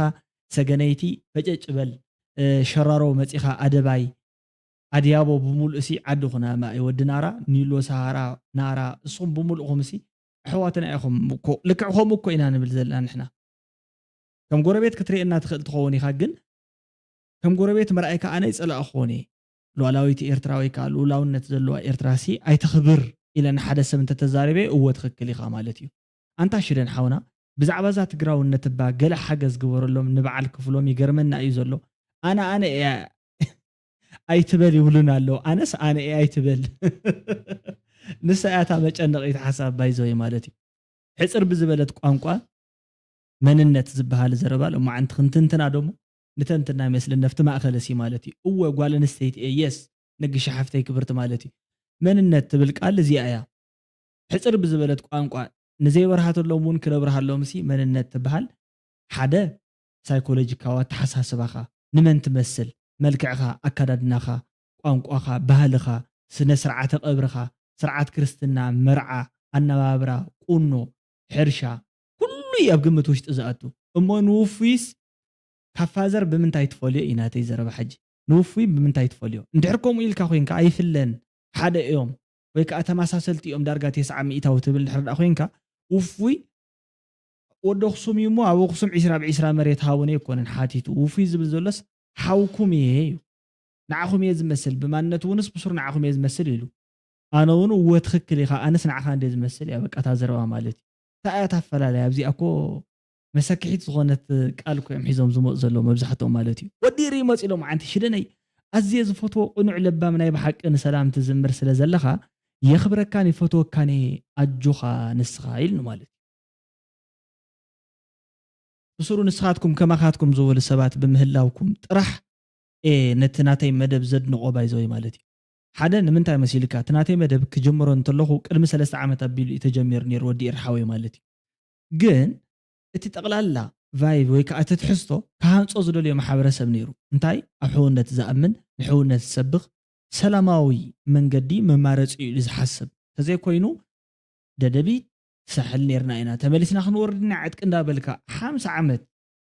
ሰገነይቲ ፈጨጭ በል። እ፣ ሸራሮ መጺኻ ኣደባይ። ኣድያቦ ብምሉእ ሲ ዓዲ ኩናማ እዩ። ወዲ ናራ፣ ኒሎ፣ ሰሃራ፣ ናራ፣ እስኹም ብምሉእኹም ሲ ኣሕዋትና ኢኹም እኮ። ልክዕ ከምኡ እኮ ኢና ንብል ዘለና ንሕና። ከም ጎረቤት ክትርእየና ትኽእል ትኸውን ኢኻ፣ ግን ከም ጎረቤት ምርኣይካ ኣነ ይጸላእኹዎን እየ። ሉዓላዊት ኤርትራ ወይ ከኣ ልኡላውነት ዘለዋ ኤርትራ ሲ ኣይተኽብር ኢለ ንሓደ ሰብ እንተተዛሪበ፣ እወ ትኽክል ኢኻ ማለት እዩ። ኣንታ ሽደን ሓውና፣ ብዛዕባ እዛ ትግራውነት እባ ገለ ሓገዝ ግበረሎም፣ ንበዓል ክፍሎም ይገርመና እዩ ዘሎ። ኣነ ኣነ እየ ኣይትበል ይብሉና ኣለዉ። ኣነስ ኣነ እየ ኣይትበል። ንሳ እያ እታ መጨነቒት ሓሳብ ባይዘወይ ማለት እዩ። ሕጽር ብዝበለት ቋንቋ መንነት ዝበሃል ዘረባ ሎማዓንቲ ክንትንትና ደሞ ንተንትና ይመስልን ነፍቲ ማእኸል እሲ ማለት እዩ። እወ ጓል ኣንስተይቲ እየ፣ የስ፣ ነግሽ ሓፍተይ ክብርቲ ማለት እዩ። መንነት ትብል ቃል እዚኣ እያ። ሕጽር ብዝበለት ቋንቋ ንዘይበርሃተሎም እውን ክነብርሃሎም ሲ መንነት ትበሃል ሓደ ሳይኮሎጂካዊ ኣተሓሳስባኻ፣ ንመን ትመስል፣ መልክዕኻ፣ ኣካዳድናኻ፣ ቋንቋኻ፣ ባህልኻ፣ ስነ ስርዓተ ቀብርኻ፣ ስርዓት ክርስትና፣ መርዓ፣ ኣነባብራ፣ ቁኖ፣ ሕርሻ፣ ኩሉ እዩ ኣብ ግምት ውሽጢ ዝኣቱ። እሞ ንውፉይስ ካብ ፋዘር ብምንታይ ትፈልዮ እዩ ናተይ ዘረባ ሕጂ። ንውፉይ ብምንታይ ትፈልዮ? እንድሕር ከምኡ ኢልካ ኮይንካ ኣይፍለን፣ ሓደ እዮም ወይ ከዓ ተመሳሰልቲ እዮም ዳርጋ ተስዓ ሚእታዊ ትብል እንድሕር ደኣ ኮይንካ፣ ውፉይ ወዲ ኣኽሱም እዩ እሞ ኣብ ኣኽሱም ዒስራ ብ ዒስራ መሬት ሃቡኒ ኣይኮነን ሓቲቱ። ውፉይ ዝብል ዘሎስ ሓውኩም እየ እዩ። ንዓኹም እየ ዝመስል፣ ብማንነት እውንስ ብሱር ንዓኹም እየ ዝመስል ኢሉ። ኣነ እውን እወ ትኽክል ኢኻ፣ ኣነስ ንዓኻ እንደ ዝመስል እያ በቃ እታ ዘረባ ማለት እዩ። እንታይ እያ እታ ኣፈላለያ? ኣብዚኣ እኮ መሰክሒት ዝኾነት ቃል እኮ እዮም ሒዞም ዝመፁ ዘለዉ መብዛሕትኦም ማለት እዩ። ወዲ ሪ መፂ ኢሎም ዓንቲ ሽደነይ ኣዝየ ዝፈትዎ ቅኑዕ ለባም ናይ ብሓቂ ንሰላም ትዝምር ስለ ዘለኻ የኽብረካን ይፈትወካን እየ ኣጆኻ ንስኻ ኢልኒ ማለት እዩ። ብስሩ ንስኻትኩም ከማኻትኩም ዝበሉ ሰባት ብምህላውኩም ጥራሕ እየ ነቲ ናተይ መደብ ዘድንቖ ባይዘወይ ማለት እዩ። ሓደ ንምንታይ መሲልካ እቲ ናተይ መደብ ክጅምሮ እንተለኹ ቅድሚ ሰለስተ ዓመት ኣቢሉ እዩ ተጀሚሩ ነይሩ ወዲ ኤርሓወይ ማለት እዩ። ግን እቲ ጠቕላላ ቫይብ ወይ ከዓ እቲ ትሕዝቶ ክሃንጾ ዝደልዮ ማሕበረሰብ ነይሩ። እንታይ ኣብ ሕውነት ዝኣምን ንሕውነት ዝሰብኽ ሰላማዊ መንገዲ መማረፂ እዩ ኢሉ ዝሓስብ ተዘይኮይኑ ደደቢት ሳሕል ነርና ኢና ተመሊስና ክንወርድና ዕጥቂ እንዳበልካ ሓምሳ ዓመት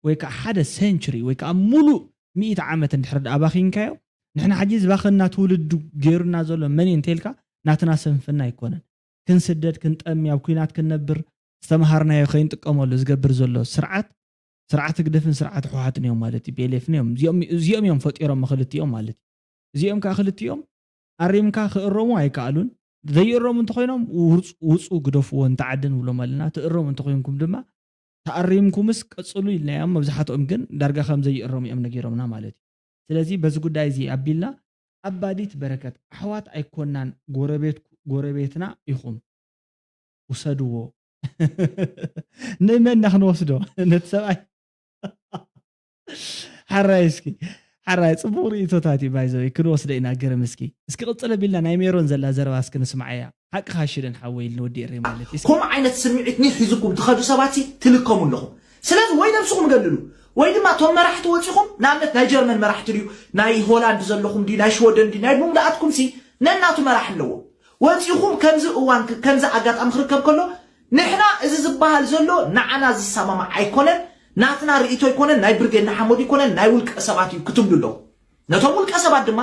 ወይ ከዓ ሓደ ሴንቹሪ ወይ ከዓ ሙሉእ ሚእቲ ዓመት እንድሕር ደኣ ኣባኺንካዮ ንሕና ሕጂ ዝባኸና ትውልዱ ገይሩና ዘሎ መን እዩ እንተልካ ናትና ስንፍና ኣይኮነን። ክንስደድ ክንጠሚ ኣብ ኩናት ክንነብር ዝተምሃርናዮ ከይንጥቀመሉ ዝገብር ዘሎ ስርዓት ስርዓት ህግደፍን ስርዓት ህወሓትን እዮም ማለት እዩ። ቤሌፍን እዮም እዚኦም እዮም ፈጢሮም ክልቲኦም ማለት እዩ። እዚኦም ከዓ ክልቲኦም ኣሪምካ ክእረሙ ኣይከኣሉን። ዘይእረሙ እንተኮይኖም ውፁ ግደፍዎ እንተዓዲ ንብሎም ኣለና። ትእረሙ እንተኮይንኩም ድማ ተኣሪምኩምስ ቀፅሉ ኢልናዮም። መብዛሕትኦም ግን ዳርጋ ከም ዘይእረሙ እዮም ነጊሮምና ማለት እዩ። ስለዚ በዚ ጉዳይ እዚ ኣቢልና ኣባዲት በረከት ኣሕዋት ኣይኮናን ጎረቤትና ኢኹም ውሰድዎ። ንመና ክንወስዶ ነቲ ሰብኣይ ሓራይ እስኪ ሓራይ ፅቡቅ ርእቶታት እዩ ባይዘወይ ክንወስደ ኢና ግርም እስኪ እስኪ ቅፅል ኣቢልና ናይ ሜሮን ዘላ ዘረባ እስኪ ንስማዓያ ሓቅኻ ሽደን ሓወይ ኢልኒ ወዲ ኤረይ ማለት እዩ ከምኡ ዓይነት ስምዒት ኒ ሒዝኩም ትኸዱ ሰባት ትልከሙ ኣለኹም ስለዚ ወይ ነብስኹም ገልሉ ወይ ድማ እቶም መራሕቲ ወፂኹም ንኣብነት ናይ ጀርመን መራሕቲ ድዩ ናይ ሆላንድ ዘለኹም ድዩ ናይ ሽወደን ድዩ ናይ ብምልኣትኩም ሲ ነናቱ መራሕ ኣለዎ ወፂኹም ከምዚ እዋን ከምዚ ኣጋጣሚ ክርከብ ከሎ ንሕና እዚ ዝበሃል ዘሎ ንዓና ዝሰማማዕ ኣይኮነን ናትና ርእይቶ ኣይኮነን ናይ ብርጌድ ንሓመዱ ኣይኮነን ናይ ውልቀ ሰባት እዩ ክትብሉ ኣለኹም ነቶም ውልቀ ሰባት ድማ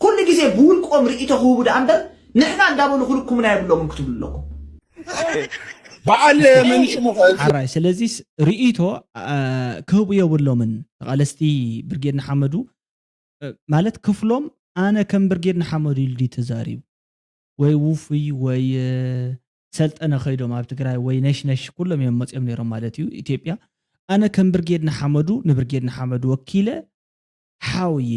ኩሉ ግዜ ብውልቆም ርእይቶ ክህቡ ደኣ እምበር ንሕና እንዳበሉ ክልኩምና የብሎምን ክትብሉ ኣለኩም በዓል መን ሽሙ ሓራይ ስለዚስ ርእይቶ ክህቡ የብሎምን ተቓለስቲ ብርጌድ ንሓመዱ ማለት ክፍሎም ኣነ ከም ብርጌድ ንሓመዱ ኢሉ ድዩ ተዛሪቡ ወይ ውፉይ ወይ ሰልጠነ ከይዶም ኣብ ትግራይ ወይ ነሽነሽ ኩሎም እዮም መፅኦም ነይሮም ማለት እዩ ኢትዮጵያ ኣነ ከም ብርጌድ ንሓመዱ ንብርጌድ ንሓመዱ ወኪለ ሓውየ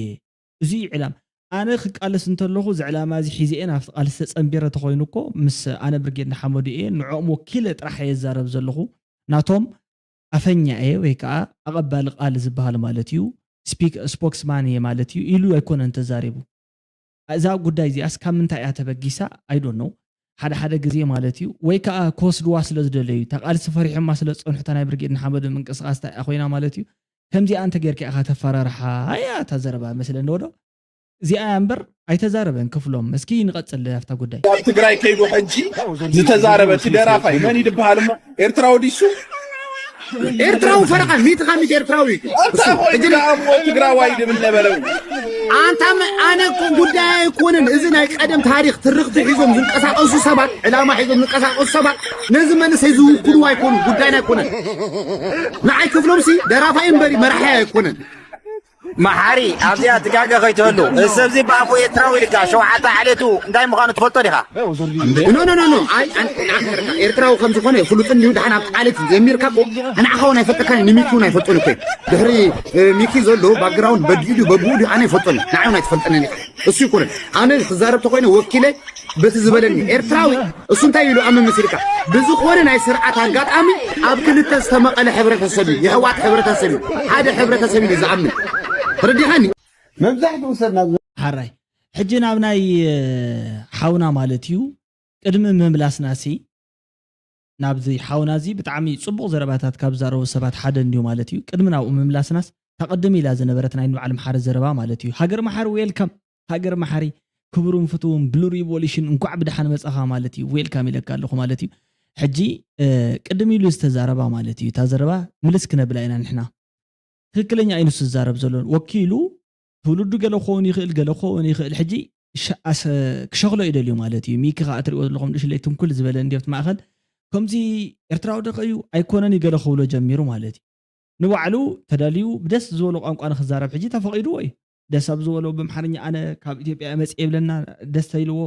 እዚ እዩ ዕላም ኣነ ክቃለስ እንተለኹ እዚ ዕላማ እዚ ሒዘ እየ ናብቲ ቃልሲ ተፀንቢረ ተኮይኑ እኮ ምስ ኣነ ብርጌድ ንሓመዱ እየ ንዕኦም ወኪለ ጥራሕ እየ ዝዛረብ ዘለኹ ናቶም ኣፈኛ እየ ወይ ከዓ ኣቐባሊ ቃል ዝበሃል ማለት እዩ ስፖክስማን እየ ማለት እዩ ኢሉ ኣይኮነን ተዛሪቡ። እዛ ጉዳይ እዚኣስ ካብ ምንታይ እያ ተበጊሳ? I don't know። ሓደ ሓደ ግዜ ማለት እዩ ወይ ከዓ ክወስድዋ ስለ ዝደለዩ፣ እታ ቃልሲ ፈሪሖማ ስለ ዝፀንሑ፣ እታ ናይ ብርጌድ ንሓመዱ ምንቅስቃስ እንታይ እያ ኮይና ማለት እዩ። ከምዚኣ እንተ ጌርካ ኢኻ ተፈራርሓ እያ እታ ዘረባ መስለኒ። ወዶ እዚኣ እያ እምበር ኣይተዛረበን ክፍሎም። እስኪ ንቐፅል ኣብታ ጉዳይ። ኣብ ትግራይ ከይዱ ሕጂ ዝተዛረበ እቲ ደራፋይ መን ይድበሃል እሞ? ኤርትራዊ ዲሱ? ኤርትራዊ ፈረቓ፣ ሚእቲ ካብ ሚእቲ ኤርትራዊ እዩ። ኣታ ኾይ ሕጂ ደኣ እሞ ትግራዋይ ድብል ነበረ። ኣንታ መ-፣ ኣነ እኮ ጉዳይ ኣይኮነን። እዚ ናይ ቀደም ታሪኽ ትርኽቲ ሒዞም ዝንቀሳቐሱ ሰባት፣ ዕላማ ሒዞም ዝንቀሳቐሱ ሰባት ነዚ መንእሰይ ዝውክሉ ኣይኮኑን። ጉዳይና ኣይኮነን። ንዓይ ክፍሎም ሲ ደራፋይ እምበሪ መራሒ ኣይኮነን። መሓሪ ኣብዚኣ ትጋገ ከይትህሉ። እዚ ሰብዚ ብኣፉ ኤርትራዊ ኢልካ ሸውዓተ ዓሌቱ እንታይ ምዃኑ ትፈልጦ ዲኻ? ኖ ኖ ኖ ኖ። ኣይ ኣን- ኣን- ኤርትራዊ ከም ዝኾነ ፍሉጥን እዩ። ድሓን ኣብ ቃልት ጀሚርካ እኮ ንዓኻ እውን ኣይፈልጠካን፣ ንሚኪ እውን ኣይፈልጦን እኮ። ድሕሪ እ፣ ሚኪ ዘሎ ባክግራውንድ በዲኡ ድዩ በብኡ ድዩ ኣነ ኣይፈልጦን። ንዓይ እውን ኣይትፈልጠንን ኢኻ። እሱ ይኮነን። ኣነ ክዛረብ ተኮይነ ወኪለ በቲ ዝበለኒ ኤርትራዊ እሱ እንታይ ኢሉ ኣመ መሲልካ? ብዝኾነ ናይ ስርዓት ኣጋጣሚ ኣብ ክልተ ዝተመቐለ ሕብረተሰብ እዩ፣ የሕዋት ሕብረተሰብ እዩ፣ ሓደ ሕብረተሰብ እዩ ዝኣምን። ተረዲኻኒ? መብዛሕትኡ ሰብ ናብ ሓራይ ሕጂ ናብ ናይ እ፣ ሓውና ማለት እዩ ቅድሚ ምምላስናሲ ናብዚ ሓውና እዚ ብጣዕሚ ጽቡቕ ዘረባታት ካብ ዝዛረቡ ሰባት ሓደ እንድዩ ማለት እዩ። ቅድሚ ናብኡ ምምላስናስ እታ ቅድም ኢላ ዝነበረት ናይ ንባዕል መሓሪ ዘረባ ማለት እዩ። ሃገር መሓሪ ዌልካም፣ ሃገር መሓሪ ክቡርን ፍትውን ብሉ ሪቮሉሽን እንኳዕ ብደሓን መጻኻ ማለት እዩ። ዌልካም ኢለካ ኣለኹ ማለት እዩ። ሕጂ እ፣ ቅድም ኢሉ ዝተዛረባ ማለት እዩ። እታ ዘረባ ምልስ ክነብላ ኢና ንሕና። ትክክለኛ እዩ ንሱ ዝዛረብ ዘሎ። ወኪሉ ትውልዱ ገለ ክኸውን ይኽእል፣ ገለ ክኸውን ይኽእል። ሕጂ ሸ-፣ ኣሰ-፣ ክሸኽሎ እዩ ደልዩ ማለት እዩ። ሚኪ ከዓ እትሪእዎ ዘለኹም ንእሽለይ ትንኩል ዝበለ እንድዮ ኣብቲ ማእኸል ከምዚ ኤርትራዊ ደኸ እዩ ኣይኮነን እዩ ገለ ክብሎ ጀሚሩ ማለት እዩ። ንባዕሉ ተዳልዩ ብደስ ዝበሎ ቋንቋ ንክዛረብ ሕጂ ተፈቒድዎ እዩ። ደስ ኣብ ዝበሎ ብኣምሓርኛ ኣነ ካብ ኢትዮጵያ እየ መፅየ ይብለና ደስ ተይልዎ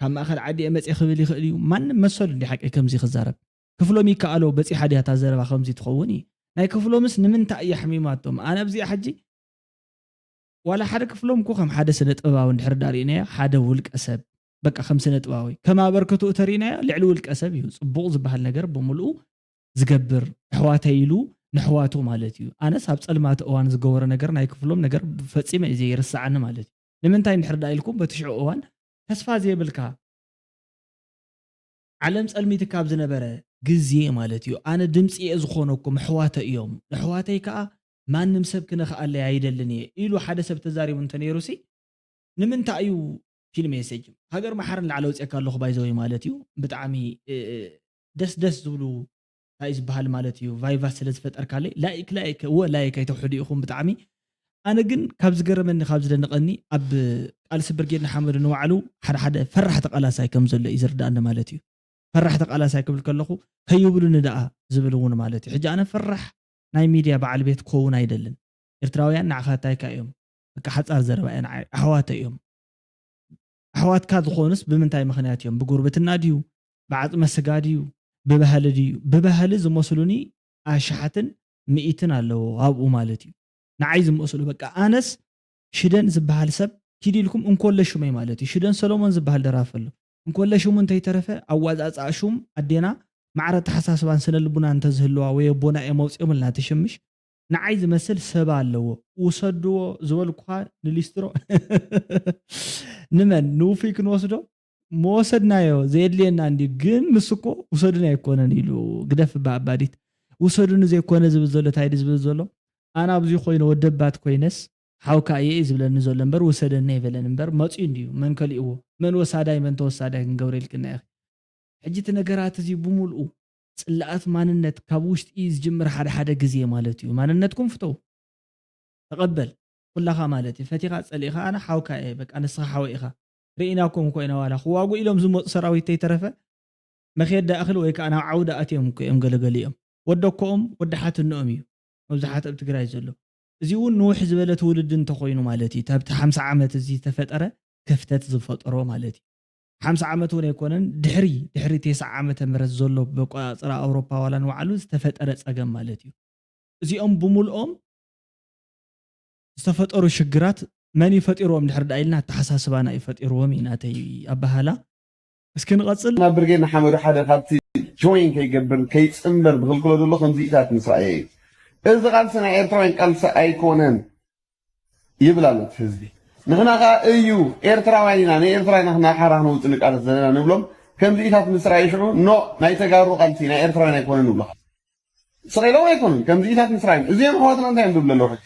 ካብ ማእኸል ዓዲ እየ መፅየ ክብል ይኽእል እዩ። ማንም መሰሉ እንዲ ሓቂ ከምዚ ክዛረብ ክፍሎም ይከኣሎ በፂሓ ድያ እታ ዘረባ ከምዚ ትኸውን እዩ። ናይ ክፍሎምስ ንምንታይ እያ ሕሚማቶም? ኣነ ኣብዚኣ ሕጂ ዋላ ሓደ ክፍሎም እኮ ከም ሓደ ስነ ጥበባዊ እንድሕር ዳ ርኢናዮ ሓደ ውልቀ ሰብ በቃ ከም ስነ ጥበባዊ ከም ኣበርክትኡ ተሪእናዮ ልዕሊ ውልቀ ሰብ እዩ ፅቡቕ ዝበሃል ነገር ብምልኡ ዝገብር ኣሕዋተይ ኢሉ ንኣሕዋቱ ማለት እዩ። ኣነስ ኣብ ፀልማት እዋን ዝገበሮ ነገር ናይ ክፍሎም ነገር ፈፂመ እዩ ዘይርስዓኒ ማለት እዩ። ንምንታይ እንድሕር ዳ ኢልኩም በቲ ሽዑ እዋን ተስፋ ዘይብልካ ዓለም ፀልሚትካ ኣብ ዝነበረ ግዜ ማለት እዩ ኣነ ድምፂ እየ ዝኾነኩም ኣሕዋተ እዮም ንኣሕዋተይ ከዓ ማንም ሰብ ክነኽኣለይ ኣይደልን እየ ኢሉ ሓደ ሰብ ተዛሪቡ እንተነይሩ ሲ ንምንታይ እዩ ፊልም የሰጅም ሃገር መሓርን ላዕለ ውፅእካ ኣለኹ ባይዘወይ ማለት እዩ ብጣዕሚ እ፣ እ፣ ደስ ደስ ዝብሉ እንታይ ዝበሃል ማለት እዩ ቫይቫት ስለ ዝፈጠርካለይ ላይክ ላይክ እወ ላይክ ኣይተውሕዱ ኢኹም ብጣዕሚ ኣነ ግን ካብ ዝገረመኒ ካብ ዝደንቐኒ ኣብ ቃልሲ ብርጌድ ንሓመዱ ንባዕሉ ሓደ ሓደ ፈራሕ ተቃላሳይ ከም ዘሎ እዩ ዝርዳእኒ ማለት እዩ ፈራሕ ተቃላሳይ ክብል ከለኹ ከይብሉኒ ደኣ ዝብል እውን ማለት እዩ ሕጂ ኣነ ፈራሕ ናይ ሚድያ በዓል ቤት ክኸውን ኣይደልን ኤርትራውያን ንዓኻ ታይካ እዮም በቃ ሓፃር ዘረባ እያ ንዓይ ኣሕዋተ እዮም ኣሕዋትካ ዝኾኑስ ብምንታይ ምኽንያት እዮም ብጉርብትና ድዩ ብዓፅመ ስጋ ድዩ ብባህሊ ድዩ ብባህሊ ዝመስሉኒ ኣሽሓትን ምኢትን ኣለዎ ኣብኡ ማለት እዩ ንዓይ ዝመስሉ በቃ ኣነስ ሽደን ዝበሃል ሰብ ኪድ ኢልኩም እንኮለ ሹመይ ማለት እዩ ሽደን ሰሎሞን ዝበሃል ደራፊ ኣሎ እንኮለ ሽሙ እንተይተረፈ ኣዋፃፅኣ ሹም ኣዴና ማዕረ ኣተሓሳስባን ስነ ልቡና እንተዝህልዋ ወይ ኣቦና እዮም ኣውፅኦምልና ትሽምሽ ንዓይ ዝመስል ሰብ ኣለዎ ውሰድዎ ዝበልኩኻ ንሊስትሮ ንመን ንውፉይ ክንወስዶ መወሰድናዮ ዘየድልየና እንዲ ግን ንሱ እኮ ውሰዱን ኣይኮነን ኢሉ ግደፍ እባ ኣባዲት ውሰዱኒ ዘይኮነ ዝብል ዘሎ ታይ ዝብል ዘሎ ኣነ ኣብዚ ኮይነ ወደባት ኮይነስ ሓውካ እየ እዩ ዝብለኒ ዘሎ እምበር ውሰደኒ ኣይበለን እምበር መፅዩ እንድዩ መን ከሊእዎ መን ወሳዳይ መን ተወሳዳይ ክንገብረ ኢልክና ኢኺ ሕጂ እቲ ነገራት እዚ ብምልኡ ፅላኣት ማንነት ካብ ውሽጢ እዩ ዝጅምር ሓደ ሓደ ግዜ ማለት እዩ ማንነትኩም ፍተው ተቐበል ኩላኻ ማለት እዩ ፈቲኻ ፀሊእኻ ኣነ ሓውካ እየ በቃ ንስኻ ሓወ ኢኻ ርኢናኩም እኮ ኢና ዋላ ክዋጉ ኢሎም ዝመፁ ሰራዊት ተይተረፈ መኼዳ እኽል ወይ ከዓ ናብ ዓውዲ ኣትዮም እኮ እዮም ገለገሊኦም ወደኮኦም ወዲ ሓትንኦም እዩ መብዛሓት ኣብ ትግራይ ዘሎ እዚ እውን ንውሕ ዝበለ ትውልዲ እንተኮይኑ ማለት እዩ ታብቲ ሓምሳ ዓመት እዚ ዝተፈጠረ ክፍተት ዝፈጠሮ ማለት እዩ ሓምሳ ዓመት እውን ኣይኮነን ድሕሪ ድሕሪ ቴስዓ ዓመተ ምህረት ዘሎ በቆፃፅራ ኣውሮፓ ዋላ ንባዕሉ ዝተፈጠረ ፀገም ማለት እዩ እዚኦም ብምልኦም ዝተፈጠሩ ሽግራት መን እዩ ፈጢርዎም ድሕር ዳ ኢልና ኣተሓሳስባና እዩ ፈጢርዎም እዩ ናተይ ኣበሃላ እስኪ ንቐፅል ናብ ብርጌድ ንሓመዱ ሓደ ካብቲ ጆይን ከይገብር ከይፅምበር ዝኽልክሎ ዘሎ ከምዚኢታት ምስ ረኣየ እዩ እዚ ቃልሲ ናይ ኤርትራውያን ቃልሲ ኣይኮነን ይብል ኣሎ እቲ ህዝቢ። ንሕና ከኣ እዩ ኤርትራውያን ኢና፣ ንኤርትራ ኢና ንሓራ ክንውጽእ ንቃለስ ዘለና ንብሎም። ከምዚኢታት ምስ ረኣዩ ሽዑ ኖ ናይ ተጋሩ ቃልሲ ናይ ኤርትራውያን ኣይኮነን ንብሎ። ስቕ ኢሎም ኣይኮኑን። ከምዚኢታት ምስ ረኣዩ እዚኦም ኣሕዋትና እንታይ እዮም ዝብሉ ኣለዉ ሕጂ?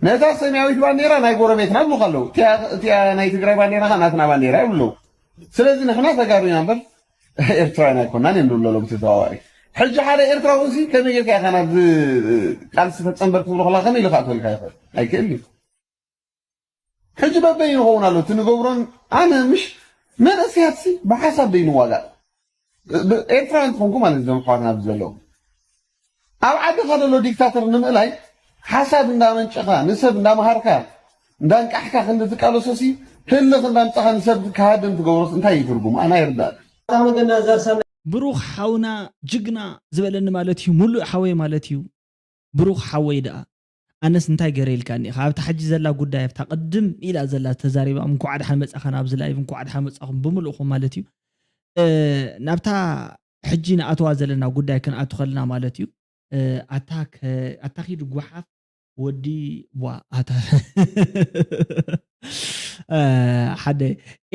ነታ ሰማያዊት ባንዴራ ናይ ጎረቤትና ይብሉኻ ኣለዉ። እቲኣ እቲኣ ናይ ትግራይ ባንዴራ ከኣ ናትና ባንዴራ ይብሉ ኣለዉ። ስለዚ ንሕና ተጋሩ ኢና እምበር ኤርትራውያን ኣይኮናን እዮም ዝብሉ ኣለዉ ብተዘዋዋሪ። ሕጂ ሓደ ኤርትራዊ እዚ ከመይ ጌርካ ኢኻ ናብዚ ቃልሲ ፈጸምበር ክትብሎ ከለኻ ከመይ ኢሉ ከኣ ክብልካ ይኽእል? ኣይክእልን እዩ። ሕጂ በበይ ንኸውን ኣሎ እቲ ንገብሮን ኣነ ምሽ መንእሰያትሲ ብሓሳብ ደይ ንዋጋእ ኤርትራውያን ትኾንኩ ማለት እዞም ኣሕዋትና ኣብዚ ዘለዉ ኣብ ዓድኻ ዘሎ ዲክታተር ንምእላይ ሓሳብ እንዳመንጨኻ ንሰብ እንዳመሃርካ እንዳንቃሕካ ክንዲ ትቃለሶሲ ህልኽ እንዳምጻኻ ንሰብ ክሃድም ትገብሮስ እንታይ እዩ ትርጉሙ ኣና ይርዳእ ብሩኽ ሓውና ጅግና ዝበለኒ ማለት እዩ ሙሉእ ሓወይ ማለት እዩ ብሩኽ ሓወይ ደኣ ኣነስ እንታይ ገረ ኢልካኒ ኢኻ ኣብታ ሕጂ ዘላ ጉዳይ ኣብታ ቅድም ኢላ ዘላ ተዛሪባ እንኳዕ ደሓን መጻኻ ናብዚ ላይቭ እንኳዕ ደሓን መጻኹም ብምልእኹም ማለት እዩ ናብታ ሕጂ ንኣተዋ ዘለና ጉዳይ ክንኣቱ ከለና ማለት እዩ ኣታ ኪድ ጓሓፍ ወዲ ቧ ኣታ ሓደ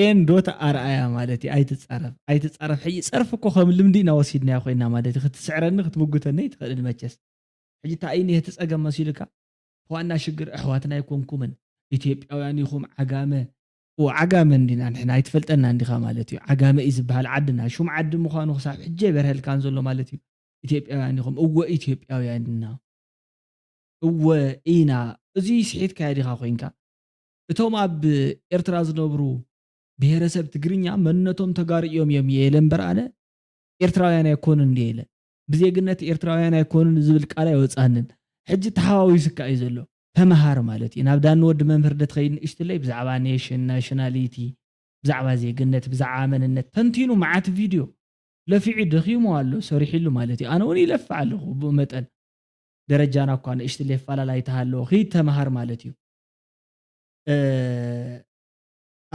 ኤን ዶት ኣርኣያ ማለት እዩ ኣይትጻረፍ ኣይትጻረፍ ሕጂ ጸርፍ እኮ ከም ልምዲ ኢና ወሲድናዮ ኮይና ማለት እዩ ክትስዕረኒ ክትምጉተኒ ኣይትኽእልን መቸስ ሕጂ እንታይ እዩ እቲ ጸገም መሲሉካ ዋና ሽግር ኣሕዋትና ኣይኮንኩምን ኢትዮጵያውያን ኢኹም ዓጋመ ዓጋመ እንዲና ንሕና ኣይትፈልጠና እንዲኻ ማለት እዩ ዓጋመ እዩ ዝበሃል ዓድና ሹም ዓዲ ምዃኑ ክሳብ ሕጂ ኣይበርሀልካን ዘሎ ማለት እዩ ኢትዮጵያውያን ኢኹም እወ ኢትዮጵያውያን ኢና እወ ኢና እዙይ ስሒትካዮ ዲኻ ኮይንካ እቶም ኣብ ኤርትራ ዝነብሩ ብሄረሰብ ትግርኛ መንነቶም ተጋሩ እዮም እዮም ኢለ እምበር ኣነ ኤርትራውያን ኣይኮኑን እንዲ ኢለ ብዜግነት ኤርትራውያን ኣይኮኑን ዝብል ቃል ኣይወፃንን ሕጂ ተሓዋዊሱካ እዩ ዘሎ ተምሃር ማለት እዩ ናብ ዳኒ ወዲ መምህር ደትኸይድ ንእሽትለይ ብዛዕባ ኔሽን ናሽናሊቲ ብዛዕባ ዜግነት ብዛዕባ መንነት ተንቲኑ መዓት ቪድዮ ለፊዑ ደኺሙ ኣሎ ሰሪሒሉ ማለት እዩ ኣነ እውን ይለፍዕ ኣለኹ ብኡ መጠን ደረጃና እኳ ንእሽትለይ ኣፈላላይ ተሃለዎ ኺድ ተምሃር ማለት እዩ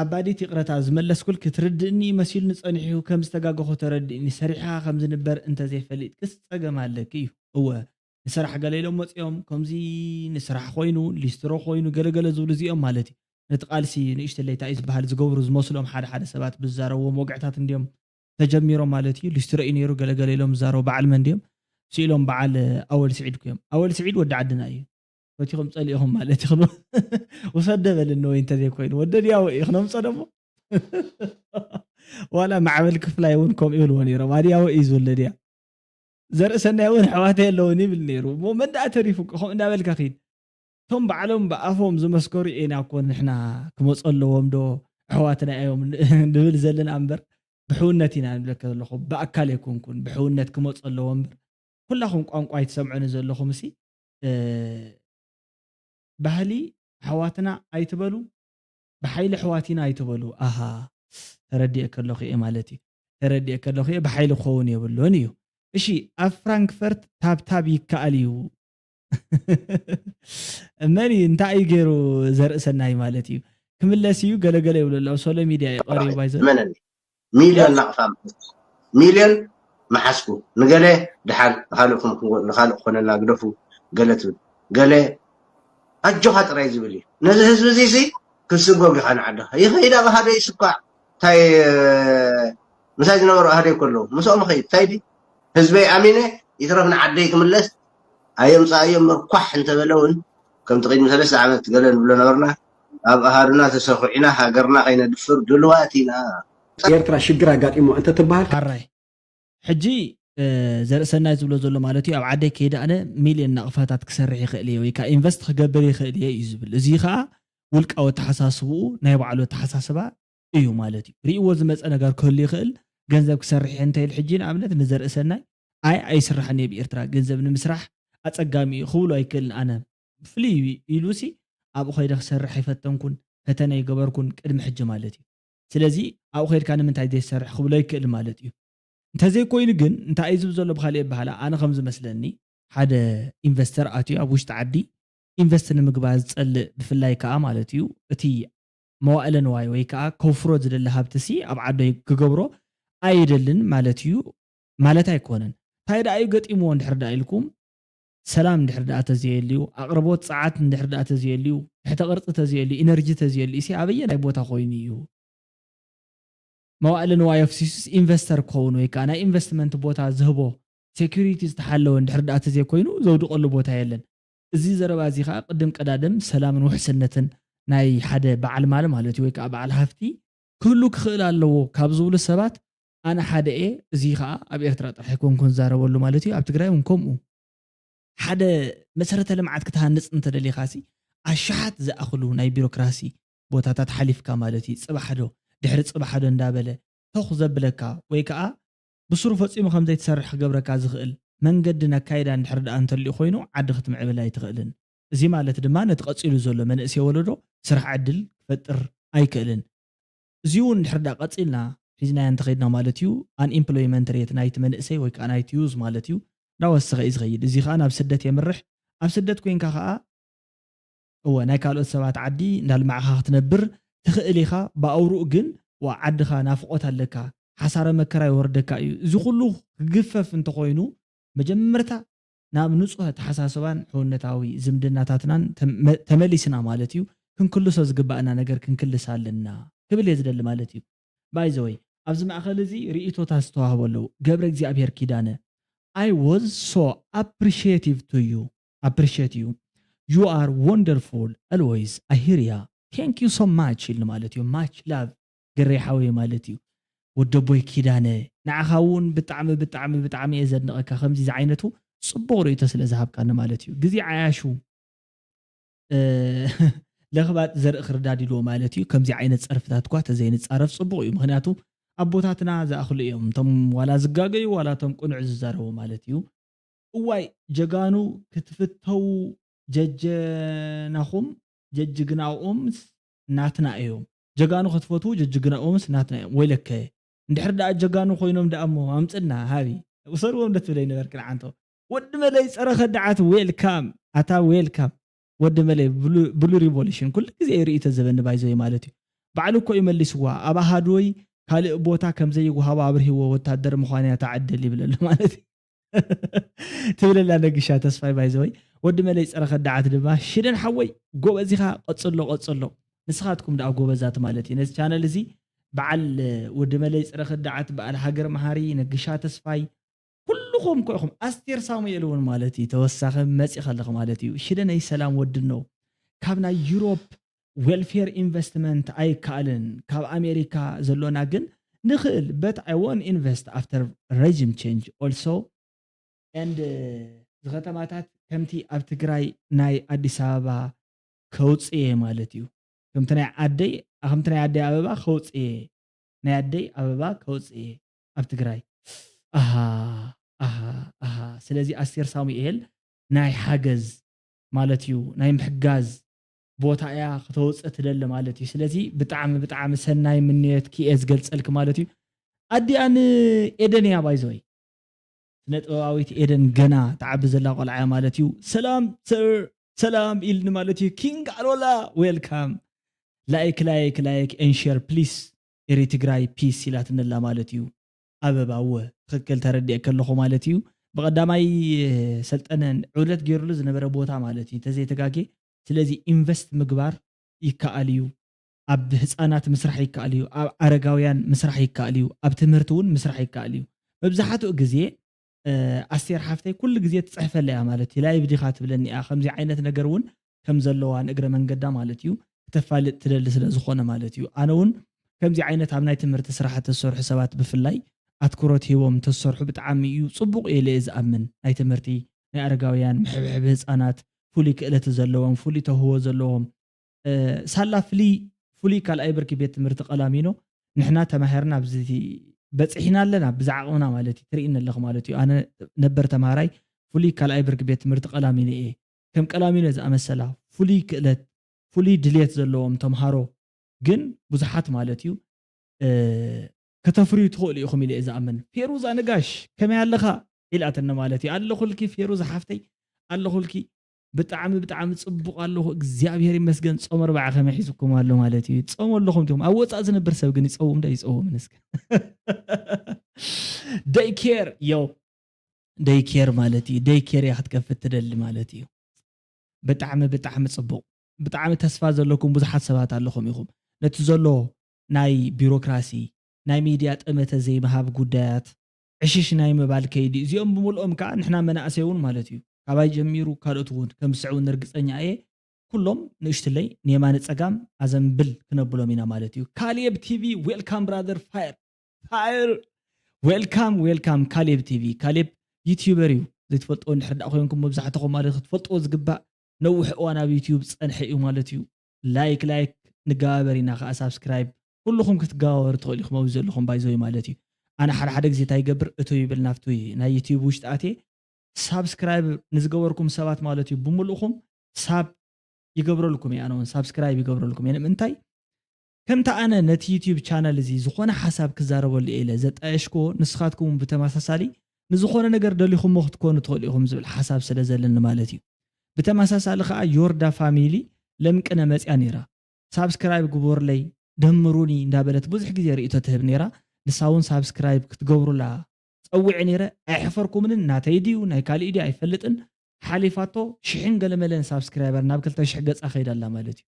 ኣባዲት ይቕረታ ዝመለስኩልኪ ትርድእኒ መሲሉኒ ጸኒሑ ከም ዝተጋገኹ ተረድእኒ ሰሪሕኻ ከም ዝንበር እንተዘይፈሊጥክስ ጸገም ኣለኪ እዩ እወ ንስራሕ ገለ ኢሎም መጺኦም ከምዚ ንስራሕ ኮይኑ ሊስትሮ ኮይኑ ገለገለ ዝብሉ እዚኦም ማለት እዩ ነቲ ቃልሲ ንእሽተለይ እንታይ እዩ ዝበሃል ዝገብሩ ዝመስሎም ሓደ ሓደ ሰባት ብዝዛረብዎም ወግዕታት እንዲዮም ተጀሚሮም ማለት እዩ ሊስትሮ እዩ ነይሩ ገለገለ ኢሎም ዝዛረቡ በዓል መን ድዮም ስኢሎም በዓል ኣወል ስዒድ ኩዮም ኣወል ስዒድ ወዲ ዓድና እዩ ፈቲኹም ጸሊእኹም ማለት እዩ ውሰደ በልኒ ወይ እንተዘይኮይኑ ወደ ድያወ እዩ ክነምፀ ደሞ ዋላ ማዕበል ክፍላይ እውን ከምኡ ይብልዎ ነይሮም ኣድያወ እዩ ዝብለ ድያ ዘርእሰናይ እውን ኣሕዋተይ ኣለውን ይብል ነይሩ እሞ መን ደኣ ተሪፉ ከምኡ እንዳበልካ ኺድ እቶም ባዕሎም ብኣፎም ዝመስከሩ ኢና እኮ ንሕና ክመፁ ኣለዎም ዶ ኣሕዋትና እዮም ንብል ዘለና እምበር ብሕውነት ኢና ንብለካ ዘለኹ ብኣካል ኣይኮንኩን ብሕውነት ክመፁ ኣለዎ እምበር ኩላኹም ቋንቋ ኣይትሰምዑኒ ዘለኹም ሲ ባህሊ ኣሕዋትና ኣይትበሉ ብሓይሊ ኣሕዋት ኢና ኣይትበሉ ኣሃ ተረዲኤ ከለኹ እየ ማለት እዩ ተረዲኤ ከለኹ እየ ብሓይሊ ክኸውን የብሉን እዩ እሺ ኣብ ፍራንክፈርት ታብታብ ይከኣል እዩ መን እዩ እንታይ እዩ ገይሩ ዘርእሰናይ ማለት እዩ ክምለስ እዩ ገለገለ ይብሉ ኣለዉ ሶሎ ሚድያ እዩ ቀሪቡ ባይዘ መነኒ ሚልዮን ናቕፋ ሚልዮን መሓዝኩ ንገለ ድሓን ንኻልእ ክኾነና ግደፉ ገለ ትብል ገለ ኣጆኻ ጥራይ ዝብል እዩ ነዚ ህዝቢ እዚ ሲ ክትስጎግ ኢኻ ንዓድኻ ይኸይድ ኣብ ሃደ ይስኳዕ እንታይ ምሳይ ዝነበሩ ኣህደይ ከለዉ ምስኦም ኸይድ እንታይ ዲ ህዝበይ ኣሚነ ይትረፍ ንዓደይ ክምለስ ኣየምፃኣዮ እምበር ኳሕ እንተበለ እውን ከምቲ ቅድሚ ሰለስተ ዓመት ገለ ንብሎ ነበርና ኣብ ኣሃዱና ተሰኹዒና ሃገርና ከይነድፍር ድልዋት ኢና። ኤርትራ ሽግር ኣጋጢሞ እንተትበሃል። ሓራይ ሕጂ ዘርእሰናይ ዝብሎ ዘሎ ማለት እዩ ኣብ ዓደይ ከይደ ኣነ ሚልዮን ናቕፋታት ክሰርሕ ይኽእል እየ ወይ ከዓ ኢንቨስት ክገብር ይኽእል እየ እዩ ዝብል። እዚ ከዓ ውልቃዊ ኣተሓሳስብኡ ናይ ባዕሉ ኣተሓሳስባ እዩ ማለት እዩ። ርእይዎ ዝመፀ ነገር ክህሉ ይኽእል። ገንዘብ ክሰርሕ እየ እንተይል ሕጂ ንኣብነት ንዘርእሰናይ ኣይ ኣይስራሕን እየ ብኤርትራ ገንዘብ ንምስራሕ ኣፀጋሚ እዩ ክብሎ ኣይክእልን ኣነ ብፍልይ ኢሉሲ ኣብኡ ከይደ ክሰርሕ ኣይፈተንኩን ፈተነ ኣይገበርኩን ቅድሚ ሕጂ ማለት እዩ። ስለዚ ኣብኡ ከይድካ ንምንታይ ዘይትሰርሕ ክብሎ ይክእል ማለት እዩ። እንተዘይኮይኑ ግን እንታይ እዩ ዝብል ዘሎ ብካሊእ ኣበሃህላ ኣነ ከም ዝመስለኒ ሓደ ኢንቨስተር ኣትዩ ኣብ ውሽጢ ዓዲ ኢንቨስት ንምግባር ዝፀልእ ብፍላይ ከዓ ማለት እዩ እቲ መዋእለ ንዋይ ወይ ከዓ ከውፍሮ ዝደሊ ሃብትሲ ኣብ ዓዶይ ክገብሮ ኣይደልን ማለት እዩ ማለት ኣይኮነን። እንታይ ደኣ እዩ ገጢምዎ እንድሕር ደኣ ኢልኩም ሰላም እንድሕር ደኣ ተዘየልዩ ኣቕርቦት ፀዓት እንድሕር ደኣ ተዘየልዩ ትሕተ ቅርፂ ተዘየሉ፣ ኢነርጂ ተዘየሉ፣ እሲ ኣበየናይ ቦታ ኮይኑ እዩ መዋእለ ንዋይ ኣፍሲሱስ ኢንቨስተር ክኸውን ወይ ከዓ ናይ ኢንቨስትመንት ቦታ ዝህቦ ሴኩሪቲ ዝተሓለወ እንድሕር ደኣ ተዘይኮይኑ ዘውድቀሉ ቦታ የለን። እዚ ዘረባ እዚ ከዓ ቅድም ቀዳድም ሰላምን ውሕስነትን ናይ ሓደ በዓል ማል ማለት እዩ ወይ ከዓ በዓል ሃፍቲ ክህሉ ክኽእል ኣለዎ ካብ ዝብሉ ሰባት ኣነ ሓደ እየ። እዚ ከዓ ኣብ ኤርትራ ጥራሕ ኣይኮንኩን ዝዛረበሉ ማለት እዩ፣ ኣብ ትግራይ እውን ከምኡ። ሓደ መሰረተ ልምዓት ክትሃንፅ እንተደሊኻሲ ኣሽሓት ዝኣኽሉ ናይ ቢሮክራሲ ቦታታት ሓሊፍካ ማለት እዩ። ፅባሕ ዶ ድሕሪ ፅባሕ ዶ እንዳበለ ተኹ ዘብለካ ወይ ከዓ ብስሩ ፈፂሙ ከም ዘይትሰርሕ ክገብረካ ዝኽእል መንገድን ኣካይዳን ድሕሪ ደኣ እንተልዩ ኮይኑ ዓዲ ክትምዕብል ኣይትኽእልን። እዚ ማለት ድማ ነቲ ቀፂሉ ዘሎ መንእሰይ ወለዶ ስራሕ ዕድል ክፈጥር ኣይክእልን። እዚ እውን ድሕሪ ደኣ ቀፂልና ሒዝናዮ እንተኸይድና ማለት እዩ ኣንኤምፕሎይመንት ሬት ናይቲ መንእሰይ ወይ ከዓ ናይቲ ዩዝ ማለት እዩ እንዳወሰኸ እዩ ዝኸይድ። እዚ ከዓ ናብ ስደት የምርሕ። ኣብ ስደት ኮይንካ ከዓ እወ ናይ ካልኦት ሰባት ዓዲ እንዳልማዕኻ ክትነብር ትኽእል ኢኻ። ብኣውሩኡ ግን ዋ ዓድኻ ናፍቆት ኣለካ፣ ሓሳረ መከራ ይወርደካ እዩ። እዚ ኩሉ ክግፈፍ እንተኾይኑ መጀመርታ ናብ ንጹህ ኣተሓሳስባን ሕውነታዊ ዝምድናታትናን ተመ- ተመሊስና ማለት እዩ ክንክልሶ ዝግባእና ነገር ክንክልስ ኣለና ክብል እየ ዝደሊ ማለት እዩ። ባይዘወይ ኣብዚ ማእኸል እዚ ርእቶታት ዝተዋህቦ ኣለዉ። ገብረ እግዚኣብሔር ኪዳነ I was so appreciative to you appreciate you you are wonderful always ኣሂርያ thank you so much ኢልኒ ማለት እዩ። Much love ገሬ ሓወይ ማለት እዩ። ወደቦይ ኪዳነ ንዓኻ እውን ብጣዕሚ ብጣዕሚ ብጣዕሚ እየ ዘድንቐካ። ከምዚ ዝዓይነቱ ፅቡቕ ርእቶ ስለ ዝሃብካኒ ማለት እዩ። ግዜ ዓያሹ ለኽባጥ ዘርኢ ክርዳድ ኢልዎ ማለት እዩ። ከምዚ ዓይነት ፀርፍታት እኳ ተዘይንፃረፍ ፅቡቕ እዩ። ምክንያቱ ኣቦታትና ዝኣኽሉ እዮም እቶም ዋላ ዝጋገዩ ዋላ እቶም ቅኑዕ ዝዛረቡ ማለት እዩ። እዋይ ጀጋኑ ክትፍተዉ ጀጀናኹም ጀጅግናኦምስ ናትና እዮም። ጀጋኑ ክትፈትዉ ጀጅግናኦምስ ናትና እዮም። ወይለከ እንድሕር ደኣ ጀጋኑ ኮይኖም ደኣ እሞ ኣምፅና ሃቢ ውሰድዎም ዶ ትብለይ ነበርኪ ንዓንቶ። ወዲ መለይ ፀረ ከዳዓት ዌልካም ኣታ ዌልካም ወዲ መለይ ብሉ ሪቮሉሽን ኩሉ ግዜ እዩ ርእቶ ዘበኒ ባይዘይ ማለት እዩ። ባዕሉ እኮ እዩ መሊስዋ ኣብ ኣሃድወይ ካልእ ቦታ ከምዘይወሃቦ ኣብርሂዎ ወታደር ምዃን እያ ተዓደል ይብለሉ ማለት እዩ። ትብለላ ነግሻ ተስፋይ ባይዘወይ ወዲ መለይ ፀረ ከዳዓት ድማ ሽደን ሓወይ ጎበዚኻ ቀፅሎ ቀፅሎ። ንስኻትኩም ደኣ ጎበዛት ማለት እዩ ነዚ ቻነል እዚ በዓል ወዲ መለይ ፀረ ከዳዓት በዓል ሃገር መሃሪ ነግሻ ተስፋይ ኩልኹም ኮ ኢኹም ኣስቴር ሳሙኤል እውን ማለት እዩ ተወሳኺ መፂእ ከለኹ ማለት እዩ ሽደነይ ሰላም ወድኖ ካብ ናይ ዩሮፕ ዌልፌር ኢንቨስትመንት ኣይከኣልን ካብ ኣሜሪካ ዘሎና ግን ንኽእል but I won't invest after regime change also and ዝከተማታት ከምቲ ኣብ ትግራይ ናይ ኣዲስ ኣበባ ከውፅእ እየ ማለት እዩ ከምቲ ናይ ዓደይ ከምቲ ናይ ኣደይ ኣበባ ከውፅእ እየ ናይ ኣደይ ኣበባ ከውፅእ እየ ኣብ ትግራይ ኣሃ ኣሃ ኣሃ ስለዚ ኣስቴር ሳሙኤል ናይ ሓገዝ ማለት እዩ ናይ ምሕጋዝ ቦታ እያ ከተውፅእ ትደሊ ማለት እዩ ስለዚ ብጣዕሚ ብጣዕሚ ሰናይ ምንዮትኪ እየ ዝገልፀልኪ ማለት እዩ ኣዲኣን ኤደን እያ ባይዘወይ ስነ ጥበባዊት ኤደን ገና ትዓቢ ዘላ ቆልዓ እያ ማለት እዩ ሰላም ሰር ሰላም ኢልኒ ማለት እዩ ኪንግ ኣሎላ ዌልካም like like like and share please ኤሪ ትግራይ peace ኢላትኒ ኣላ ማለት እዩ ኣበባ እወ ትኽክል ተረዲኤኪ ኣለኹ ማለት እዩ ብቐዳማይ ሰልጠነ ዑደት ገይሩሉ ዝነበረ ቦታ ማለት እዩ ተዘይተጋጌ ስለዚ ኢንቨስት ምግባር ይከኣል እዩ ኣብ ህፃናት ምስራሕ ይከኣል እዩ ኣብ ኣረጋውያን ምስራሕ ይከኣል እዩ ኣብ ትምህርቲ እውን ምስራሕ ይከኣል እዩ መብዛሕትኡ ግዜ ኣስቴር ሓፍተይ ኩሉ ግዜ ትፅሕፈለይ እያ ማለት እዩ ላይቭ ዲኻ ትብለኒ እያ ከምዚ ዓይነት ነገር እውን ከም ዘለዋ ንእግረ መንገዳ ማለት እዩ ክተፋልጥ ትደሊ ስለ ዝኾነ ማለት እዩ ኣነ እውን ከምዚ ዓይነት ኣብ ናይ ትምህርቲ ስራሕ ተሰርሑ ሰባት ብፍላይ ኣትኩሮት ሂቦም ተሰርሑ ብጣዕሚ እዩ ፅቡቕ እየ ኢለ እየ ዝኣምን ናይ ትምህርቲ ናይ ኣረጋውያን ምሕብሕብ ህፃናት ፍሉይ ክእለት ዘለዎም ፍሉይ ተውህቦ ዘለዎም ሳላ ፍሉይ ፍሉይ ካልኣይ ብርኪ ቤት ትምህርቲ ቀላሚኖ ንሕና ተማሂርና ኣብዚ በፂሕና ኣለና ብዛ ዓቕምና ማለት እዩ ትርእኒ ኣለኹ ማለት እዩ ኣነ ነበር ተምሃራይ ፍሉይ ካልኣይ ብርኪ ቤት ትምህርቲ ቀላሚኖ እየ ከም ቀላሚኖ ዝኣመሰላ ፍሉይ ክእለት ፍሉይ ድልየት ዘለዎም ተምሃሮ ግን ብዙሓት ማለት እዩ ከተፍርዩ ትኽእሉ ኢኹም ኢለ እየ ዝኣምን ፌሩዛ ነጋሽ ከመይ ኣለኻ ኢላትኒ ማለት እዩ ኣለኹልኪ ፌሩዛ ሓፍተይ ኣለኹልኪ ብጣዕሚ ብጣዕሚ ፅቡቕ ኣለኹ እግዚኣብሔር ይመስገን ፆም ኣርባዓ ከመይ ሒዝኩም ኣሎ ማለት እዩ ፆም ኣለኹም ዲኹም ኣብ ወፃእ ዝነብር ሰብ ግን ይፀውም ዶ ይፀውም ንስከ ደይ ኬር ዮ ደይ ኬር ማለት እዩ ደይ ኬር እያ ክትከፍት ትደሊ ማለት እዩ ብጣዕሚ ብጣዕሚ ፅቡቕ ብጣዕሚ ተስፋ ዘለኩም ብዙሓት ሰባት ኣለኹም ኢኹም። ነቲ ዘሎ ናይ ቢሮክራሲ፣ ናይ ሚድያ ጠመተ ዘይምሃብ ጉዳያት ዕሽሽ ናይ ምባል ከይዲ፣ እዚኦም ብምልኦም ከዓ ንሕና መናእሰይ እውን ማለት እዩ፣ ካባይ ጀሚሩ ካልኦት እውን ከም ዝስዕቡኒ ርግፀኛ እየ። ኩሎም ንእሽትለይ ንየማነ ፀጋም ኣዘንብል ክነብሎም ኢና ማለት እዩ። ካሌብ ቲቪ ዌልካም ብራዘር፣ ፋየር ፋየር። ዌልካም ዌልካም ካሌብ ቲቪ። ካሌብ ዩቲዩበር እዩ። ዘይትፈልጥዎ እንድሕር ዳኣ ኮይንኩም፣ መብዛሕትኹም ማለት ክትፈልጥዎ ዝግባእ፣ ነዊሕ እዋን ኣብ ዩቲዩብ ዝፀንሐ እዩ ማለት እዩ። ላይክ ላይክ ንገባበር ኢና ከዓ ሳብስክራይብ ኩልኹም ክትገባበሩ ትኽእሉ ኢኹም ኣብዚ ዘለኹም ባይዘወይ ማለት እዩ። ኣነ ሓደ ሓደ ግዜ እንታይ ይገብር፣ እቶ ይብል ናብቲ ናይ ዩቲዩብ ውሽጢ ኣትየ ሳብስክራይብ ንዝገበርኩም ሰባት ማለት እዩ ብምልእኹም ሳብ ይገብረልኩም እየ። ኣነ እውን ሳብስክራይብ ይገብረልኩም እየ። ንምንታይ ከምቲ ኣነ ነቲ ዩቲዩብ ቻነል እዚ ዝኾነ ሓሳብ ክዛረበሉ እየ ኢለ ዘጣየሽክዎ፣ ንስኻትኩም እውን ብተመሳሳሊ ንዝኾነ ነገር ደሊኹሞ ክትኮኑ ትኽእሉ ኢኹም ዝብል ሓሳብ ስለ ዘለኒ ማለት እዩ። ብተመሳሳሊ ከዓ ዮርዳ ፋሚሊ ለምቅነ መፅያ ነይራ። ሳብስክራይብ ግበሩለይ፣ ደምሩኒ እንዳበለት ብዙሕ ግዜ ርእይቶ ትህብ ነይራ። ንሳ እውን ሳብስክራይብ ክትገብሩላ ፀዊዐ ነይረ። ኣይሐፈርኩምንን፣ ናተይ ድዩ ናይ ካሊእ ድዩ ኣይፈልጥን። ሓሊፋቶ ሽሕን ገለመለን ሳብስክራይበር ናብ ክልተ ሽሕ ገፃ ከይዳ ኣላ ማለት እዩ።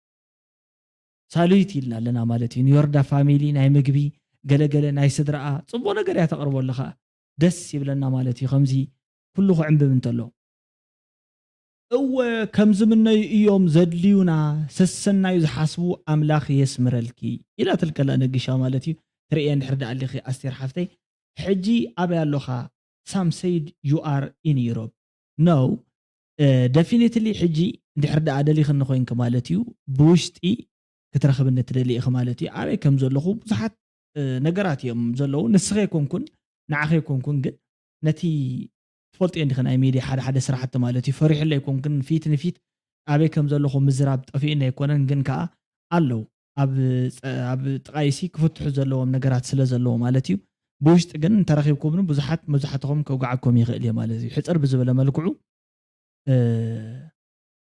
ሳሉይት ኢልና ኣለና ማለት እዩ። ንዮርዳ ፋሚሊ ናይ ምግቢ ገለገለ ናይ ስድራኣ ፅቡቕ ነገር እያ ተቕርበሉ ከዓ ደስ ይብለና ማለት እዩ። ከምዚ ኩሉ ክዕንብብ እንተሎ እወ ከም ዝምነዩ እዮም ዘድልዩና፣ ሰሰናዩ ዝሓስቡ ኣምላኽ የስምረልኪ ኢላትልከላ ነጊሻ ማለት እዩ። ትርእየ እንድሕር ደኣ ኣሊኺ ኣስቴር ሓፍተይ፣ ሕጂ ኣበይ ኣሎኻ? Some said you are in Europe. No, definitely ሕጂ እንድሕር ደኣ ደሊኽኒ ኮይንኪ ማለት እዩ፣ ብውሽጢ ክትረኽብኒ ትደሊ ኢኺ ማለት እዩ። ኣበይ ከም ዘለኹ ብዙሓት ነገራት እዮም ዘለዉ። ንስኺ ኣይኮንኩን፣ ንዓኺ ኣይኮንኩን፣ ግን ነቲ ትፈልጥዮ እንዲኺ ናይ ሚድያ ሓደ ሓደ ስራሕቲ ማለት እዩ፣ ፈሪሑለይ ኣይኮንኩን፣ ፊት ንፊት ኣበይ ከም ዘለኹ ምዝራብ ጠፊኡኒ ኣይኮነን፣ ግን ከኣ ኣለዉ ኣብ ጸ-፣ ኣብ ጥቓይሲ ክፍትሑ ዘለዎም ነገራት ስለ ዘለዉ ማለት እዩ። ብውሽጢ ግን እንተረኺብኩምኒ ብዙሓት መብዛሕትኹም ከውግዓኩም ይኽእል እየ ማለት እዩ። ሕጽር ብዝበለ መልክዑ እ፣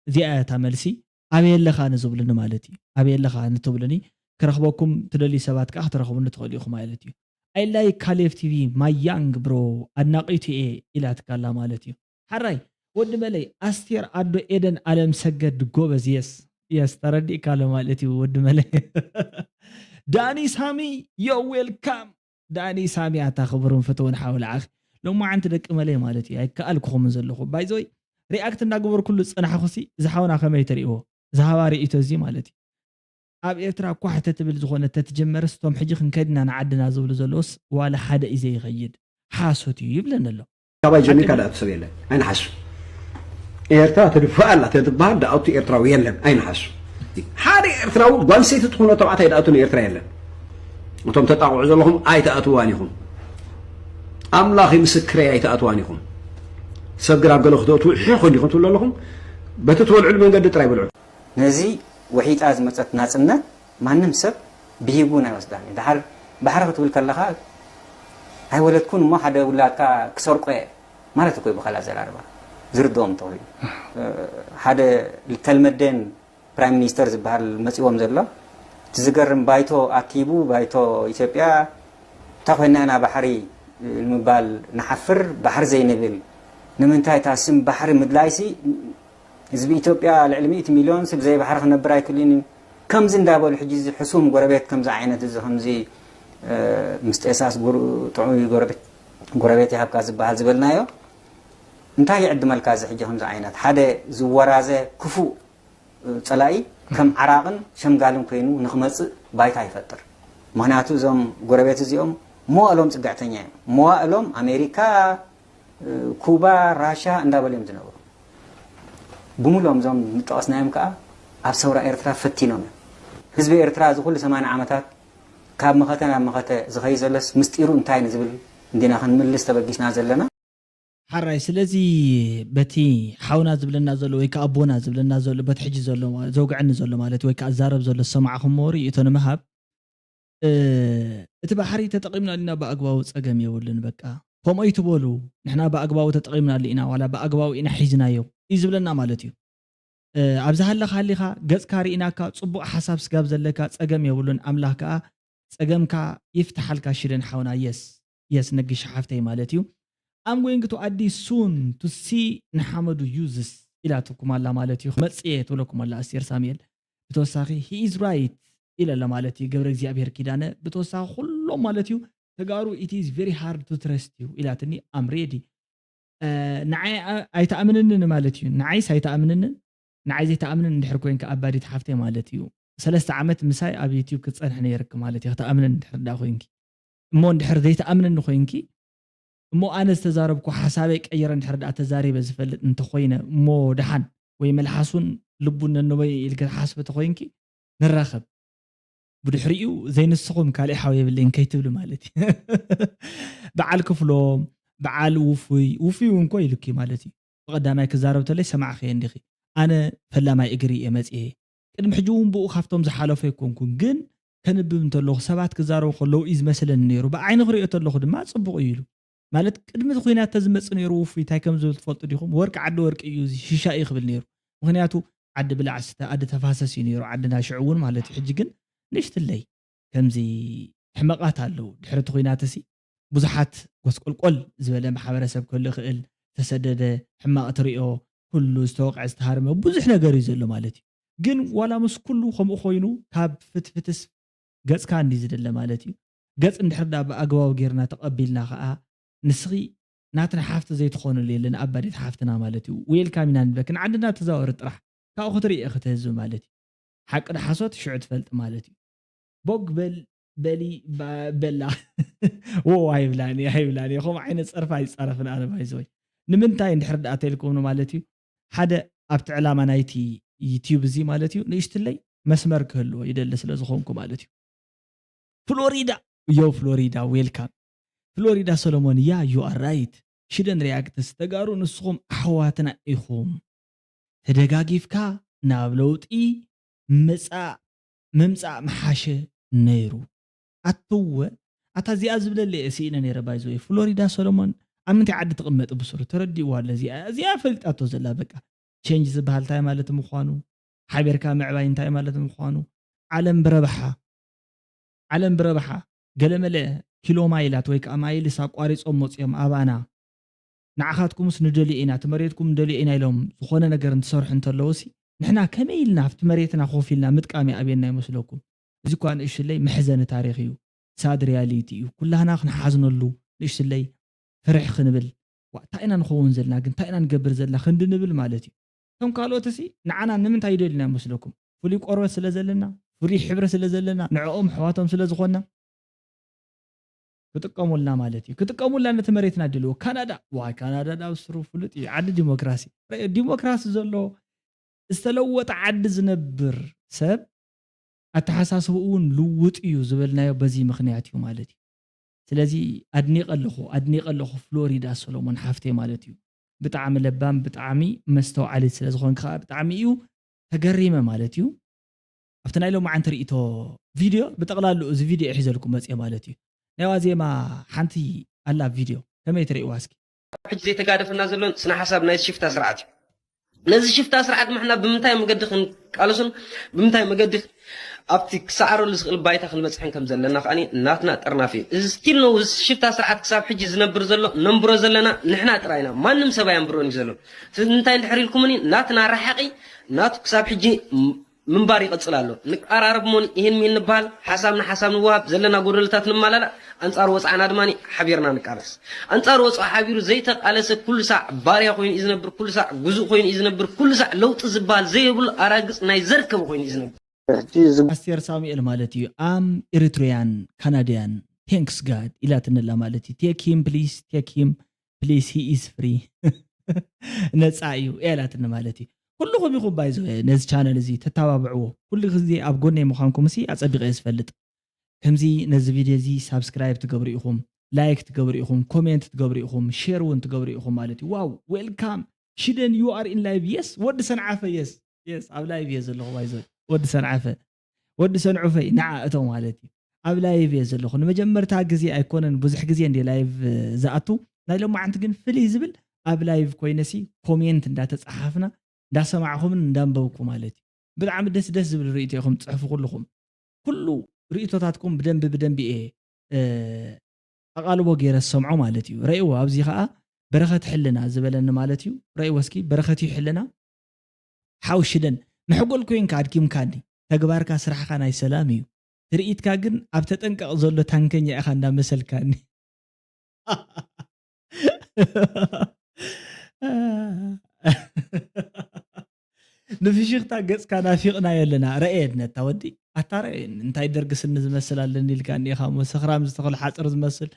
እዚኣ እያ እታ መልሲ። ኣበይ ኣለኻ ንዝብሉኒ ማለት እዩ። ኣበይ ኣለኻ ንትብሉኒ፣ ክረኽበኩም ትደልዩ ሰባት ከኣ ክትረኽቡኒ ትኽእሉ ኢኹም ማለት እዩ። I like ካሌብ ቲቪ my young bro፣ ኣድናቒቱ እየ ኢላትካ ኣላ ማለት እዩ። ሓራይ ወዲ መለይ፣ ኣስቴር ኣዶ ኤደን ኣለም ሰገድ ጎበዝ። የስ የስ፣ ተረዲእካ ኣሎ ማለት እዩ ወዲ መለይ። ዳኒ ሳሚ፣ you're welcome። ዳኒ ሳሚ ኣታ ክቡርን ፍትውን ሓው ለዓኺ። ሎማዓንቲ ደቂ መለይ ማለት እዩ። ኣይከኣልኩኹምን ዘለኹ። ባይዘወይ ሪኣክት እንዳገበርኩሉ ዝጸናሕኩሲ እዚ ሓውና ከመይ ትርእይዎ? ዝሃባ ርእይቶ እዚ ማለት እዩ። ኣብ ኤርትራ ኳሕ ተትብል ዝኾነ ተትጀመርስ፣ እቶም ሕጂ ክንከይድ ኢና ንዓድና ዝብሉ ዘለውስ ዋላ ሓደ እዩ ዘይኸይድ። ሓሶት እዩ ይብለኒ ኣሎ። ካባይ ጀሚርካ ሓቂ ድኣቱ ሰብ የለን፣ ኣይንሓሱ። ኤርትራ ትድፋእ ኣላ ተትበሃል ድኣቱ ኤርትራዊ የለን፣ ኣይንሓሱ። ሓደ ኤርትራዊ ጓል ሰይቲ ትኹኖ ተባዕታይ ድኣቱ ንኤርትራ የለን። እቶም ተጣቕዑ ዘለኹም ኣይትኣትዋን ኢኹም። ኣምላኽ እዩ ምስክረይ ኣይትኣትዋን ኢኹም። ሰብ ግን ኣብ ገለ ክትእትዉ ሒኹ እንዲኹም ትብሉ ኣለኹም። በቲ ትበልዕሉ መንገዲ ጥራይ በልዑ። ነዚ ውሒጣ ዝመጸት ናጽነት ማንም ሰብ ብሂጉ ናይ ወስዳን እዩ። ድሓር ባሕሪ ክትብል ከለኻ ኣይወለድኩን እሞ ሓደ ውላድካ ክሰርቆ እየ ማለት እኮ እዩ ብኻልእ ኣዘራርባ ዝርድኦም እንተኾይኑ። ሓደ ልተልመደን ፕራይም ሚኒስተር ዝበሃል መጺዎም ዘሎ እቲ ዝገርም ባይቶ ኣኪቡ ባይቶ ኢትዮጵያ እንታይ ኮይና ኢና ባሕሪ ንምባል ንሓፍር ባሕሪ ዘይንብል ንምንታይ እታ ስም ባሕሪ ምድላይሲ ህዝቢ ኢትዮጵያ ልዕሊ ሚእቲ ሚልዮን ስብ ዘይባሕሪ ክነብር ኣይክእልን እዩ። ከምዚ እንዳበሉ ሕጂ እዚ ሕሱም ጎረቤት ከምዚ ዓይነት እዚ ከምዚ ምስ ጤሳስ ጥዑይ ጎረቤት ይሃብካ ዝበሃል ዝበልናዮ እንታይ ይዕድመልካ? እዚ ሕጂ ከምዚ ዓይነት ሓደ ዝወራዘ ክፉእ ጸላኢ ከም ዓራቕን ሸምጋልን ኮይኑ ንክመጽእ ባይታ ይፈጥር። ምክንያቱ እዞም ጎረቤት እዚኦም መዋእሎም ጽግዕተኛ እዮም። መዋእሎም ኣሜሪካ፣ ኩባ፣ ራሻ እንዳበሉ እዮም ዝነብሩ። ብምሎም እዞም ዝጠቐስናዮም ከዓ ኣብ ሰውራ ኤርትራ ፈቲኖም እዮም። ህዝቢ ኤርትራ እዚ ኩሉ ሰማንያ ዓመታት ካብ መኸተ ናብ መኸተ ዝኸይ ዘሎስ ምስጢሩ እንታይ ንዝብል እንዲና ክንምልስ ተበጊስና ዘለና። ሓራይ ስለዚ በቲ ሓውና ዝብለና ዘሎ ወይ ከዓ ኣቦና ዝብለና ዘሎ በቲ ሕጂ ዘሎ ማለት ዘውግዐኒ ዘሎ ማለት ወይ ከዓ ዛረብ ዘሎ ዝሰማዕኹምዎ ርእይቶ ንምሃብ እቲ ባሕሪ ተጠቒምናሉ ኢና ብኣግባቡ ጸገም የብሉን። በቃ ከምኡ ኣይትበሉ፣ ንሕና ብኣግባቡ ተጠቒምናሉ ኢና ዋላ ብኣግባቡ ኢና ሒዝናዮ እዩ ዝብለና ማለት እዩ። ኣብዚ ሃለኻ ሃሊኻ ገጽካ ርኢናካ ጽቡቕ ሓሳብ ስጋብ ዘለካ ጸገም የብሉን። ኣምላኽ ከኣ ጸገምካ ይፍትሓልካ ሽደን ሓውና። የስ የስ ነጊሽ ሓፍተይ ማለት እዩ። I'm going to Addis soon to see ንሓመዱ ዩዝስ ኢላትኩም ኣላ ማለት እዩ። መጽየ ትብለኩም ኣላ ኣስቴር ሳሙኤል። ብተወሳኺ he is right ኢለ ኣለ ማለት እዩ ገብረ እግዚኣብሔር ኪዳነ። ብተወሳኺ ኩሎም ማለት እዩ ተጋሩ it is very hard to trust you ኢላትኒ። I'm ready። ንዓይ ኣይትኣምንንን ማለት እዩ። ንዓይስ ኣይትኣምንንን። ንዓይ ዘይትኣምንን እንድሕር ኮንካ ኣባዲት ሓፍተይ ማለት እዩ። ሰለስተ ዓመት ምሳይ ኣብ ዩቲዩብ ክትፀንሕ ነይርክ ማለት እዩ ክትኣምንን እንድሕር ዳ ኮንኪ። እሞ እንድሕር ዘይትኣምንኒ ኮይንኪ፣ እሞ ኣነ ዝተዛረብኩ ሓሳበይ ቀይረ እንድሕር ዳ ተዛሪበ ዝፈልጥ እንተኮይነ፣ እሞ ደሓን ወይ መልሓሱን ልቡን ነንበይ ኢልክ ትሓስቢ ተኮይንኪ ንራኸብ። ብድሕሪኡ ዘይንስኹም ካልእ ሓው የብለይን ከይትብሊ ማለት እዩ። በዓል ክፍሎም፣ በዓል ውፉይ፣ ውፉይ እውን ኮ ኢሉኪ ማለት እዩ። ብቐዳማይ ክዛረብ ተለይ ሰማዕኽየ እንዲኺ። ኣነ ፈላማይ እግሪ እየ መጺኤ። ቅድሚ ሕጂ እውን ብኡ ካብቶም ዝሓለፉ ኣይኮንኩን፣ ግን ከንብብ እንተለኹ ሰባት ክዛረቡ ከለዉ እዩ ዝመስለኒ ነይሩ። ብዓይኒ ክሪኦ ተለኹ ድማ ጽቡቕ እዩ ኢሉ። ማለት ቅድሚ እቲ ኲናት ተዝመጽእ ነይሩ ውፉይ እንታይ ከም ዝብል ትፈልጡ ዲኹም? ወርቂ ዓዲ ወርቂ እዩ፣ እዚ ሽሻ እዩ ክብል ነይሩ። ምኽንያቱ ዓዲ ብላዕ ስተ፣ ዓዲ ተፋሰስ እዩ ነይሩ ዓድና ሽዑ እውን ማለት እዩ። ሕጂ ግን ንእሽትለይ ከምዚ ሕመቓት ኣለዉ። ድሕሪ እቲ ኲናት እሲ ብዙሓት ጎስቆልቆል ዝበለ ማሕበረሰብ ክህሉ ይኽእል፣ ዝተሰደደ፣ ሕማቕ ትሪኦ፣ ኩሉ ዝተወቕዐ ዝተሃርመ ብዙሕ ነገር እዩ ዘሎ ማለት እዩ። ግን ዋላ ምስ ኩሉ ከምኡ ኮይኑ ካብ ፍትፍትስ ገጽካ እንዲ ዝደለ ማለት እዩ። ገጽ እንድሕር ዳ ብኣግባቡ ጌርና ተቐቢልና ኸኣ ንስኺ ናትና ሓፍቲ ዘይትኾንሉ የለን ኣባዲት ሓፍትና ማለት እዩ። ዌልካም ኢና ንብለክን ዓድና ተዛወሪ ጥራሕ ካብኡ ክትርኢ ኢኺ እቲ ህዝቢ ማለት እዩ። ሓቂ ዶ ሓሶት ሽዑ ትፈልጢ ማለት እዩ። ቦግ በል በሊ ባ- በላ ዎ ኣይብላኒ ኣይብላኒ ከምኡ ዓይነት ጸርፊ ኣይጻረፍን ኣነ ባይዘወይ ንምንታይ እንድሕር ደኣ ተልኩም ማለት እዩ ሓደ ኣብቲ ዕላማ ናይቲ ዩቲዩብ እዚ ማለት እዩ ንእሽትለይ መስመር ክህልዎ ይደሊ ስለ ዝኾንኩ ማለት እዩ ፍሎሪዳ ዮ ፍሎሪዳ ዌልካም ፍሎሪዳ ሰሎሞን ያ you are right ሽደን ሪያክትስ ተጋሩ ንስኹም ኣሕዋትና ኢኹም ተደጋጊፍካ ናብ ለውጢ ምጻእ ምምጻእ ምሓሸ ነይሩ ኣትወ ኣታ እዚኣ ዝብለለ እየ ስኢነ ነይረ ባይዘወይ ፍሎሪዳ ሰሎሞን ኣብ ምንታይ ዓዲ ትቕመጥ ብስሩ ተረዲእዋ ኣለ እዚኣ እዚኣ ፈልጣቶ ዘላ በቃ ቼንጅ ዝበሃል እንታይ ማለት ምዃኑ ሓቢርካ ምዕባይ እንታይ ማለት ምዃኑ ዓለም ብረብሓ ዓለም ብረብሓ ገለመለ ኪሎ ማይላት ወይ ከዓ ማይልስ ኣቋሪጾም መፅዮም ኣባና ንዓኻትኩምስ ንደልዮ ኢና እቲ መሬትኩም ንደልዮ ኢና ኢሎም ዝኾነ ነገር እንትሰርሑ እንተለዉ ሲ ንሕና ከመይ ኢልና ኣብቲ መሬትና ኮፍ ኢልና ምጥቃም ይኣብየና ይመስለኩም እዚ እኳ ንእሽለይ መሕዘኒ ታሪክ እዩ ሳድ ሪያሊቲ እዩ ኩላህና ክንሓዝነሉ ንእሽለይ ፍርሕ ክንብል ዋእ እንታይ ኢና ንኸውን ዘለና ግን እንታይ ኢና ንገብር ዘለና ክንዲ ንብል ማለት እዩ እቶም ካልኦት ሲ ንዓና ንምንታይ ይደልዩና ይመስለኩም ፍሉይ ቆርበት ስለ ዘለና ፍሉይ ሕብሪ ስለ ዘለና ንዕኦም ኣሕዋቶም ስለ ዝኾንና ክጥቀሙልና ማለት እዩ ክጥቀሙልና ነቲ መሬትና ድልዎ ካናዳ ዋይ ካናዳ ናብ ስሩ ፍሉጥ እዩ ዓዲ ዲሞክራሲ ዲሞክራሲ ዘሎ ዝተለወጠ ዓዲ ዝነብር ሰብ ኣተሓሳስብኡ እውን ልውጥ እዩ ዝበልናዮ በዚ ምኽንያት እዩ ማለት እዩ ስለዚ ኣድኒቐ ኣለኹ ኣድኒቐ ኣለኹ ፍሎሪዳ ሰሎሞን ሓፍተይ ማለት እዩ ብጣዕሚ ለባም ብጣዕሚ መስተውዓሊት ስለ ዝኾንክ ከዓ ብጣዕሚ እዩ ተገሪመ ማለት እዩ ኣብቲ ናይ ሎማዓንቲ ርእቶ ቪድዮ ብጠቕላሉ እዚ ቪድዮ ሒዘልኩም መፅየ ማለት እዩ ናይ ዋዜማ ሓንቲ ኣላ ቪድዮ ከመይ ትርእይዋ እስኪ ሕጂ ዘይተጋደፈና ዘሎን ስነ ሓሳብ ናይ ሽፍታ ስርዓት እዩ ነዚ ሽፍታ ስርዓት ምሕና ብምንታይ መገዲ ክንቃለሱን ብምንታይ መገዲ ኣብቲ ክሰዓረሉ ዝኽእል ባይታ ክንበፅሕን ከም ዘለና ከዓ ናትና ጥርናፍ እዩ እዚ ስቲል ነው እዚ ሽፍታ ስርዓት ክሳብ ሕጂ ዝነብር ዘሎ ነንብሮ ዘለና ንሕና ጥራይና ማንም ሰብ ኣየንብሮን እዩ ዘሎ እንታይ እንድሕር ኢልኩምኒ ናትና ረሓቂ ናቱ ክሳብ ሕጂ ምንባር ይቐፅል ኣሎ ንቀራረብ ሞን ይህን ሚን ንበሃል ሓሳብ ንሓሳብ ንወሃብ ዘለና ጎደሎታት ንመላላእ ኣንፃር ወፅዓና ድማ ሓቢርና ንቃለስ ኣንፃር ወፅዓ ሓቢሩ ዘይተቃለሰ ኩሉ ሳዕ ባርያ ኮይኑ እዩ ዝነብር ኩሉ ሳዕ ጉዙእ ኮይኑ እዩ ዝነብር ኩሉ ሳዕ ለውጢ ዝበሃል ዘይብሉ ኣራግፅ ናይ ዘርከቡ ኮይኑ እዩ ዝነብር ኣስቴር ሳሙኤል ማለት እዩ ኣም ኤሪትሪያን ካናዲያን ቴንክስ ጋድ ኢላትንላ ማለት እዩ ቴክ ሂም ፕሊስ ቴክ ሂም ፕሊስ ሂ ኢስ ፍሪ ነፃ እዩ ኢላትኒ ማለት እዩ ኩልኹም ኢኹም ባይዞ ነዚ ቻነል እዚ ተተባብዕዎ ኩሉ ግዜ ኣብ ጎነይ ምዃንኩም ሲ ኣፀቢቐ ዝፈልጥ ከምዚ ነዚ ቪድዮ እዚ ሳብስክራይብ ትገብሩ ኢኹም ላይክ ትገብሩ ኢኹም ኮሜንት ትገብሩ ኢኹም ሼር እውን ትገብሩ ኢኹም ማለት እዩ ዋው ዌልካም ሽደን you are in live yes ወዲ ሰንዓፈ yes yes ኣብ ላይቭ እየ ዘለኹ ባይዞ ወዲ ሰንዓፈ ወዲ ሰንዑፈይ ንዓ እቶ ማለት እዩ ኣብ ላይቭ እየ ዘለኹ ንመጀመርታ ግዜ ኣይኮነን ብዙሕ ግዜ እንደ ላይቭ ዝኣቱ ናይ ሎማዓንቲ ግን ፍልይ ዝብል ኣብ ላይቭ ኮይነሲ ኮሜንት እንዳተፀሓፍና እንዳሰማዕኹምን እንዳንበብኩ ማለት እዩ ብጣዕሚ ደስ ደስ ዝብል ርእቶ ኢኹም ትፅሕፉ ኩልኹም ኩሉ ርእቶታትኩም ብደንቢ ብደንቢ እየ ኣቓልቦ ገይረ ዝሰምዖ ማለት እዩ ረእዎ ኣብዚ ከዓ በረኸት ሕልና ዝበለኒ ማለት እዩ ረእዎ እስኪ በረኸት እዩ ሕልና ሓው ሽደን፣ መሕጎል ኮይንካ ኣድኪምካኒ። ተግባርካ ስራሕኻ ናይ ሰላም እዩ። ትርኢትካ ግን ኣብ ተጠንቀቕ ዘሎ ታንከኛ ኢኻ እንዳመሰልካኒ። ንፍሽኽታ ገጽካ ናፊቕናዮ ኣለና። ረኤ ነታ ወዲ ኣታ ረኤ እንታይ ደርጊ ስኒ ዝመስል ኣለኒ ኢልካ እኒኻ እሞ ሰኽራም ዝተኽል ሓጽር ዝመስል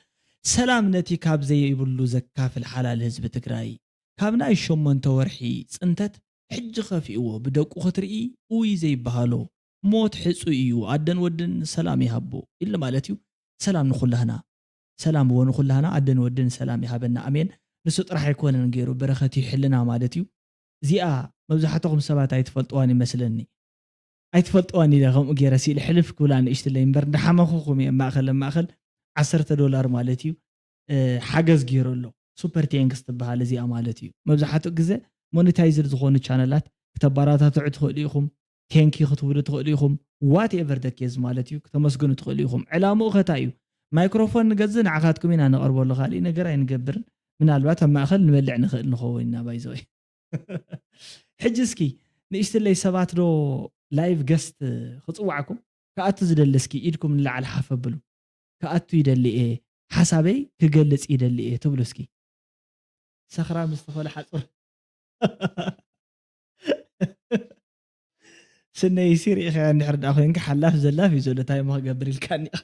ሰላም ነቲ ካብ ዘይብሉ ዘካፍል ሓላል ህዝቢ ትግራይ ካብ ናይ ሸሞንተ ወርሒ ጽንተት ሕጂ ከፊእዎ ብደቁ ክትርኢ ኡይ ዘይበሃሎ ሞት ሕጹይ እዩ ኣደን ወድን ሰላም ይሃቦ ኢሉ ማለት እዩ። ሰላም ንኹላህና ሰላም እዎ ንኹላህና ኣደን ወድን ሰላም ይሃበና ኣሜን። ንሱ ጥራሕ ኣይኮነን ገይሩ በረኸት ይሕልና ማለት እዩ። እዚኣ መብዛሕትኹም ሰባት ኣይትፈልጥዋን ይመስለኒ። ኣይትፈልጥዋን ኢለ ከምኡ ገይረ ስኢል ሕልፍ ክብላ ንእሽትለይ እምበር እንዳሓመኹኹም እየ ማእኸል ማእኸል ዓሰርተ ዶላር ማለት እዩ። ሓገዝ ገይሩ ኣሎ። ሱፐር ቴንክስ ትበሃል እዚኣ ማለት እዩ። መብዛሕትኡ ግዜ ሞኔታይዝድ ዝኾኑ ቻነላት ክተባራታትዑ ትኽእሉ ኢኹም። ቴንኪ ክትብሉ ትኽእሉ ኢኹም። ዋት ኤቨር ደ ኬዝ ማለት እዩ። ክተመስግኑ ትኽእሉ ኢኹም። ዕላምኡ ከታ እዩ። ማይክሮፎን ንገዝእ ንዓኻትኩም ኢና ነቐርበሉ። ካሊእ ነገር ኣይንገብርን። ምናልባት ኣብ ማእኸል ንበልዕ ንኽእል ንኸውን ኢና ባይዘወይ። ሕጂ እስኪ ንእሽትለይ ሰባት ዶ ላይቭ ገስት ክፅዋዕኩም ክኣቱ ዝደሊ እስኪ ኢድኩም ንላዕሊ ሓፍ ኣብሉ። ክኣቱ ይደሊ እየ፣ ሓሳበይ ክገልፅ ይደሊ እየ ትብሉ እስኪ። ሰኽራ ምስ ተኾለ ሓፁር ስነይሲ ርኢኸያ እንድሕር ደኣ ኮይንካ ሓላፍ ዘላፍ እዩ ዘሎ እንታይ እሞ ክገብር ኢልካኒ ኢኻ።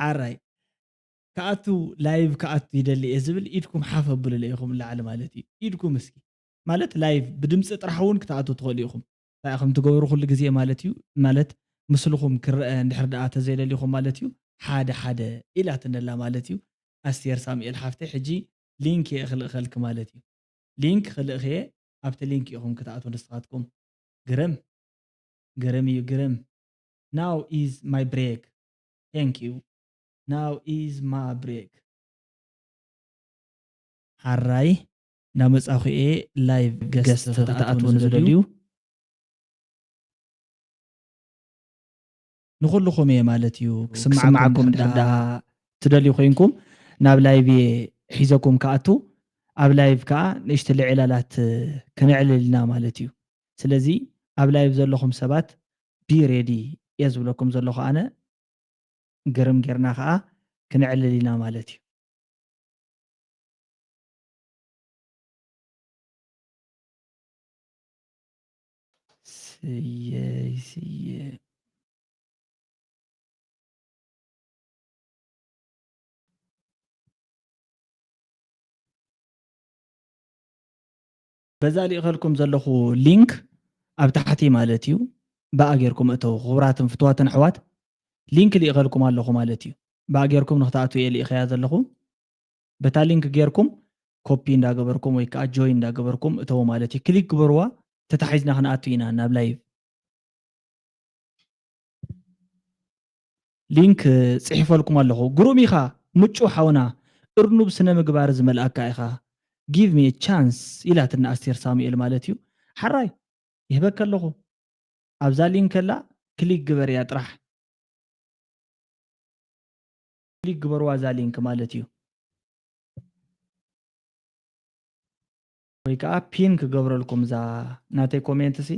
ሓራይ ክኣቱ ላይቭ ክኣቱ ይደሊ እየ ዝብል ኢድኩም ሓፍ ኣብሉለ ኢኹም ንላዕሊ ማለት እዩ። ኢድኩም እስኪ ማለት ላይቭ ብድምፂ ጥራሕ እውን ክትኣቱ ትኽእሉ ኢኹም። እንታይ ኢኹም ትገብሩ ኩሉ ግዜ ማለት እዩ ማለት ምስልኹም ክረአ እንድሕር ደኣ ተዘይደሊኹም ማለት እዩ። ሓደ ሓደ ኢላትነላ ማለት እዩ። ኣስቴር ሳሙኤል ሓፍተይ ሕጂ ሊንክ እየ ክልእኸልኪ ማለት እዩ። ሊንክ ክልእኽየ ኣብቲ ሊንክ ኢኹም ክትኣትዉ ንስኻትኩም። ግርም ግርም እዩ ግርም። Now is my break. Thank you. Now is my break. ሓራይ እንዳመጻኹ እየ ላይቭ ገስት ገስት ክትኣትዉ ክትኣትዉ ንዝደልዩ ንዝደልዩ ንኹልኹም እየ ማለት እዩ። ክስምዓኩም ክስምዓኩም እንድሕር እንድሕር ደኣ ደኣ ትደልዩ ኮይንኩም ናብ ላይቭ እየ ሒዘኩም ክኣቱ። ኣብ ላይቭ ከዓ ንእሽተለይ ዕላላት ክነዕልል ኢና ማለት እዩ። ስለዚ ኣብ ላይቭ ዘለኹም ሰባት ቢ ሬዲ እየ ዝብለኩም ዘለኹ ኣነ። ግርም ጌርና ከዓ ክነዕልል ኢና ማለት እዩ። ስየይ ስየ በዛ ልኢኸልኩም ዘለኹ ሊንክ ኣብ ታሕቲ ማለት እዩ። ብኣ ጌርኩም እተው። ክቡራትን ፍትዋትን ኣሕዋት ሊንክ ልኢኸልኩም ኣለኹ ማለት እዩ። ብኣ ጌርኩም ንክትኣትዉ እየ ልኢኸያ ዘለኹ። በታ ሊንክ ጌርኩም ኮፒ እንዳገበርኩም ወይ ከዓ ጆይን እንዳገበርኩም እተው ማለት እዩ። ክሊክ ግበርዋ። ተታሒዝና ክንኣቱ ኢና ናብ ላይቭ። ሊንክ ጽሒፈልኩም ኣለኹ። ግሩም ኢኻ ምጩ ሓውና፣ እርኑብ ስነ ምግባር ዝመልኣካ ኢኻ። ጊቭ ሚ ቻንስ ኢላትና ኣስቴር ሳሙኤል ማለት እዩ። ሓራይ ይህበካ ኣለኹ። ኣብዛ ሊንክ ከላ ክሊክ ግበርያ ጥራሕ። ክሊክ ግበርዋ እዛ ሊንክ ማለት እዩ። ወይ ከዓ ፒን ክገብረልኩም እዛ ናተይ ኮሜንት ሲ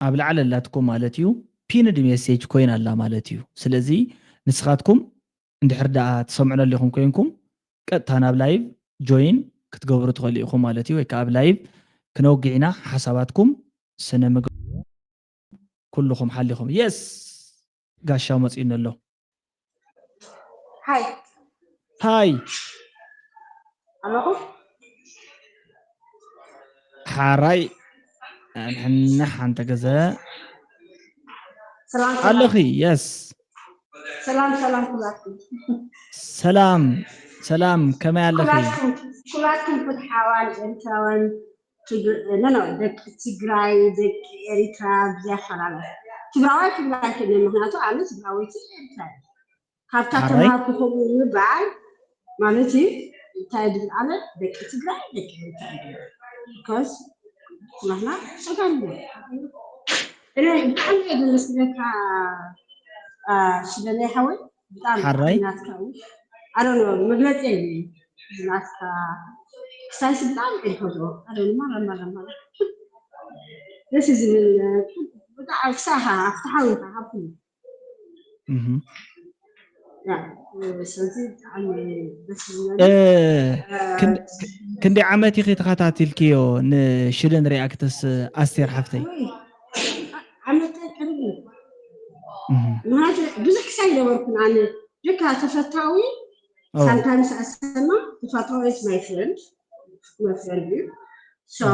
ኣብ ላዕሊ ኣላትኩም ማለት እዩ። ፒንድ ሜሴጅ ኮይና ኣላ ማለት እዩ። ስለዚ ንስኻትኩም እንድሕር ደኣ ትሰምዑ ኣለኹም ኮይንኩም ቀጥታ ናብ ላይቭ ጆይን ክትገብሩ ትኽእሉ ኢኹም ማለት እዩ። ወይ ከዓ ኣብ ላይቭ ክነውግዕ ኢና። ሓሳባትኩም ስነ ምግብ ኩልኹም ሓሊኹም የስ ጋሻው መፂኡኒ ኣሎ። ሃይ ሃይ ኣለኹ። ሓራይ ንሕና ሓንተ ገዘ ሰላም ኣለኺ የስ ሰላም ሰላም ኩላትኩም ሰላም ሰላም ከመይ ኣለኺ? ኩላትኩም ኩላትኩም ፍትሓዋን ኤርትራውያን ትግ- ኖ ኖ ደቂ ትግራይ ደቂ ኤሪትራ ብዘያፈላለ ትግራዋይ ክብል ኣይክእልን። ምክንያቱ ኣነ ትግራወይቲ ኤርትራ እየ። ካብታ ሓራይ? ተማሃርኩ ከምኡ ምባል ማለት እዩ እንታይ ድብል ኣነ ደቂ ትግራይ ደቂ ኤሪትራ ድብል because ኩላትና ተጋሩ ኢና። እኔ ብጣዕሚ እየ ዘመስግነካ ሽደለይ ሓወይ። ብጣዕሚ ሓራይ? ናትካ እዩ። I don't know፣ መግለፂ የብለይን። ናትካ ክሳይስ ብጣዕሚ እየ ዝፈትዎ። I don't know፣ ማራ ማራ ማራ ደስ ዝብል፣ ብጣዕሚ ክሳኻ ፍትሓዊ ኢኻ ካብ ኩሉ። እህ። ያ፣ ስለዚ ብጣዕሚ ደስ ዝብለኒ። እ፣ ክንድ- ክንደይ ዓመት ኢኺ ተኸታቲልክዮ ንሽልን ሪኣክትስ ኣስቴር ሓፍተይ? ወይ፣ ዓመት ኣይቀርብን። እህ። ምክንያቱ ብዙሕ ክሳይ ነበርኩን ኣነ ደካ ተፈታዊ ኦ፣ ሳምታይምስ ኣሰማ ተፈታዊ is my friend my friend እዩ። So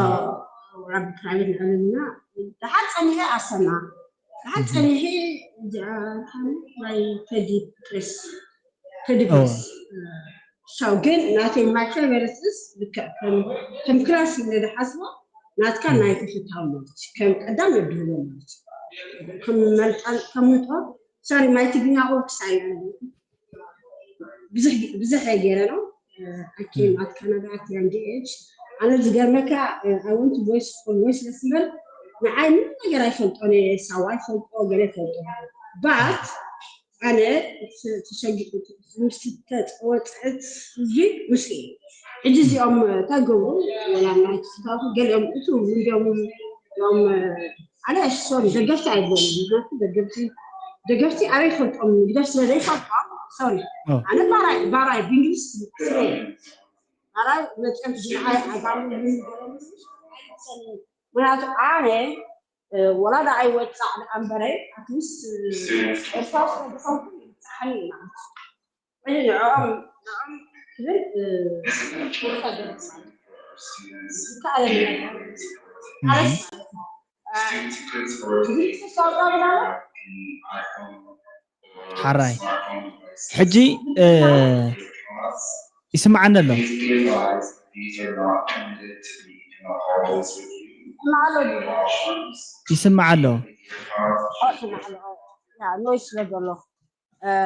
ኣብ ፕራይቬት ንዕልምና ደሓር ፀኒሐ ኣሰማ ደሓር እህ። ፀኒሐ እዚኣ ናይ ቴዲ ፕሬስ ቴዲ ኦ፣ ፕሬስ ሰው ግን ናተይ my favorite is ልክዕ ከም ከም ክላስ ኢለ ዝሓስቦ ናትካ እህ። ናይ ተፈታዊ ማለት እዩ። ከም ቀዳም የድህቦ ማለት እዩ። ከም መልጣን ከም ምጦ ሶሪ ማይ ትግርኛ ኦርክስ ኣይብለን ብዙሕ ብዙሕ ገይረ ነው። I came at Canada at young age። ኣነ ዝገርመካ I went to voice for voiceless እምበር ንዓይ ምንም ነገር ኣይፈልጦን እየ። ሳዋ ይፈልጦ ገለ ይፈልጦ but ኣነ ተሸጊ ምስ ተወፅዕት ህዝቢ ምስ እዩ ሕጂ እዚኦም እንታይ ገብሩ ወላ ናይ ትስታቱ ገሊኦም እቱ ዝንገሙ እዮም። ኣነ ሶሪ ደገፍቲ ኣይብሎም ምክንያቱ ደገፍቲ ደገፍቲ ኣበይ ፈልጦም ንግደፍ ስለ ዘይፈልጦም ሶሪ ኦ፣ ኣነ ባራይ ባራይ ብእንግሊዝ ስለ ባራይ መፅኦም ዝንዓይ ኣጋሚ ምክንያቱ ኣነ ወላ ደኣ ኣይወፃዕ ደኣ እምበረ ኣትሊስት ኤርትራ ስለ ዝኾንኩ ይብፃሓኒ እዩ ማለት እዩ። እዚ ንዕኦም ንዕኦም ክብል ይከኣለኒ ማለት እዩ። ማለት ማለት ነው። ሓራይ። ሕጂ ይስምዓኒ ኣሎ። ይስምዓ ኣሎ። ኖይስ ስለ ዘሎ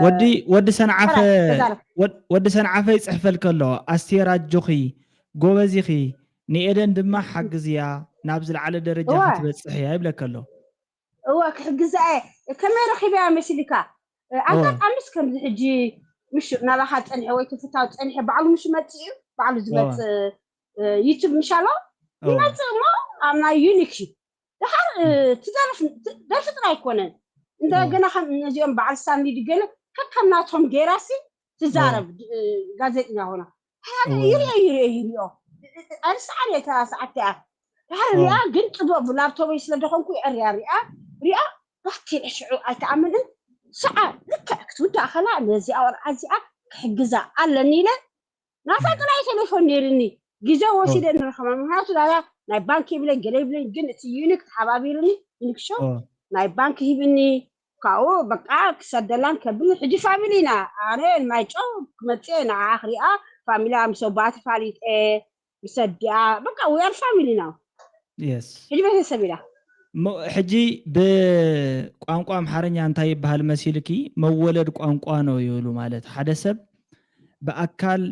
ወዲ ወዲ ሰንዓፈ ተዛረብ። ወድ- ወዲ ሰንዓፈ ይጽሕፈልከ ኣሎ። ኣስቴር ኣጆኺ ጎበዝ ኢኺ፣ ንኤደን ድማ ሓግዝያ ናብ ዝለዓለ ደረጃ እወ። ክትበጽሕ እያ ይብለከ ኣሎ። እወ ክሕግዛ እየ። ከመይ ረኺበያ መሲልካ? እ፣ እወ። ኣጋጣሚስ ከምዚ ሕጂ ምሽ ናባኻ ጸኒሐ ወይ ክፍታው ጸኒሐ ባዕሉ ምሽ መጽእ እዩ ባዕሉ ዝመጽእ እ፣ ዩቱብ ምሻሎ እወ። ይመጽእ እሞ ኣብ ናይ ዩኒክ እዩ። ድሓር እ፣ ትደርፍ ት- ደርፊ ጥራይ ኣይኮነን እንደገና ከም ነዚኦም በዓል ሳንዲ ድገለ ከከም ናቶም ገይራሲ ትዛረብ እ፣ ጋዜጠኛ ኾና ሓደ እወ። ይርኦ ይርኦ ይርኦ ኣንስዓን እየ ተራ ሰዓት እያ ድሓር ሪኣ ግን ጽቡቕ ብላፕቶበይ ስለ ደኾንኩ እየ ሪኣ ሪኣ ሪኣ ባክቴርያ ሽዑ ኣይተኣምንን ሰዓ ልክዕ ክትውዳእ ከላ ነዚኣ ቆልዓ እዚኣ ክሕግዛ ኣለኒ ኢለ ናታ ጥራይ ቴሌፎን ነይርኒ ግዜ ወሲደ ንረኸባ ምክንያቱ ዳዳ ናይ ባንክ ይብለኝ ገለ ይብለኝ ግን እቲ ዩኒክ ተሓባቢርኒ ዩኒክ ሾው ናይ ባንክ ሂብኒ ካብኡ በቃ ክሰደላን ከብል ሕጂ ፋሚሊ ኢና ኣነ ማይጨው ክመፅእ ንዓ ክሪኣ ፋሚሊ ኣምሰ ባቲ ፋሊጠ ምሰዲኣ በቃ we are family now የስ ሕጂ ቤተሰብ ኢና ሞ- ሕጂ ብቋንቋ ኣምሓርኛ እንታይ ይበሃል መሲልኪ? መወለድ ቋንቋ ነው ይብሉ። ማለት ሓደ ሰብ ብኣካል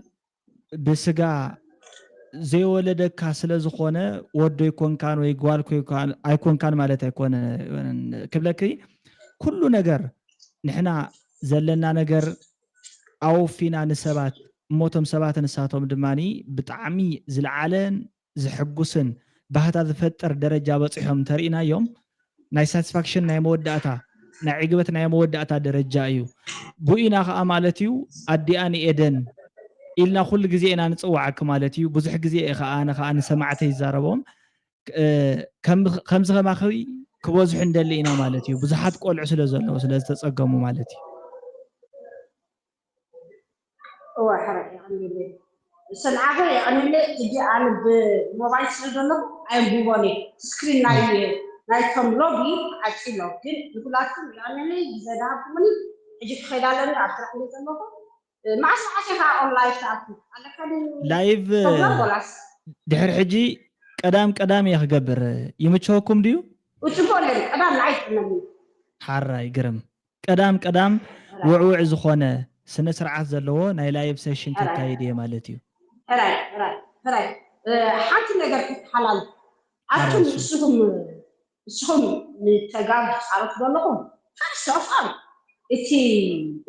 ብስጋ ዘይወለደካ ስለ ዝኾነ ወዶ ኣይኮንካን ወይ ጓል ኮይኮን- ኣይኮንካን ማለት ኣይኮነ ክብለኪ ኩሉ ነገር ንሕና ዘለና ነገር ኣወፊና ንሰባት እሞቶም ሰባት ንሳቶም ድማ ብጣዕሚ ዝለዓለን ዘሐጉስን ባህታ ዝፈጥር ደረጃ በፂሖም እንተርኢናዮም ናይ ሳቲስፋክሽን ናይ መወዳእታ ናይ ዕግበት ናይ መወዳእታ ደረጃ እዩ። ብኡ ኢና ከዓ ማለት እዩ ኣዲኣ ንኤደን ኢልና ኩሉ ግዜ ኢና ንፅዋዓኪ ማለት እዩ። ብዙሕ ግዜ እየ ከዓ ኣነ ከዓ ንሰማዕተይ ይዛረቦም እ፣ ከም- ከምዚ ከማኺ ክበዝሑ እንደሊ ኢና ማለት እዩ። ብዙሓት ቆልዑ ስለ ዘለዉ ስለ ዝተፀገሙ ማለት እዩ። እወ ሕራይ የቐንየለይ ሰንዓፈ የቐንየለይ ሕጂ ኣነ ብሞባይል ስለ ዘለኹ ኣየንብቦን እየ ስክሪን ናይ ናይቶም ሎቢ ዓፂሎ ግን ንኩላትኩም የቐንየለይ ግዜ ዝሃብኩምኒ ሕጂ ክኸይድ ኣለኒ ኣብ ስራሕ እንደ ዘለኹ መዓስ መዓስ ኢኻ ኦን ላይቭ ትኣቱ ኣለካ ድዩ ላይቭ ፕሮግራም ወላስ ድሕሪ ሕጂ ቀዳም ቀዳም እየ ክገብር ይምቸወኩም ድዩ? ጽቡቅ ነይሩ ቀዳም ንዓይ ይጥዕመኒ ሓራይ ግርም ቀዳም ቀዳም ውዕውዕ ዝኾነ ስነ ስርዓት ዘለዎ ናይ ላይቭ ሴሽን ከካይድ እየ ማለት እዩ። ሕራይ ሕራይ ሕራይ እ፣ ሓንቲ ነገር ክትሓላል ኣቱም ሓራይ። ንስኹም ንስኹም ንተጋሩ ትፃረፉ ዘለኹም ፈርስ ኦፍ ኣል እቲ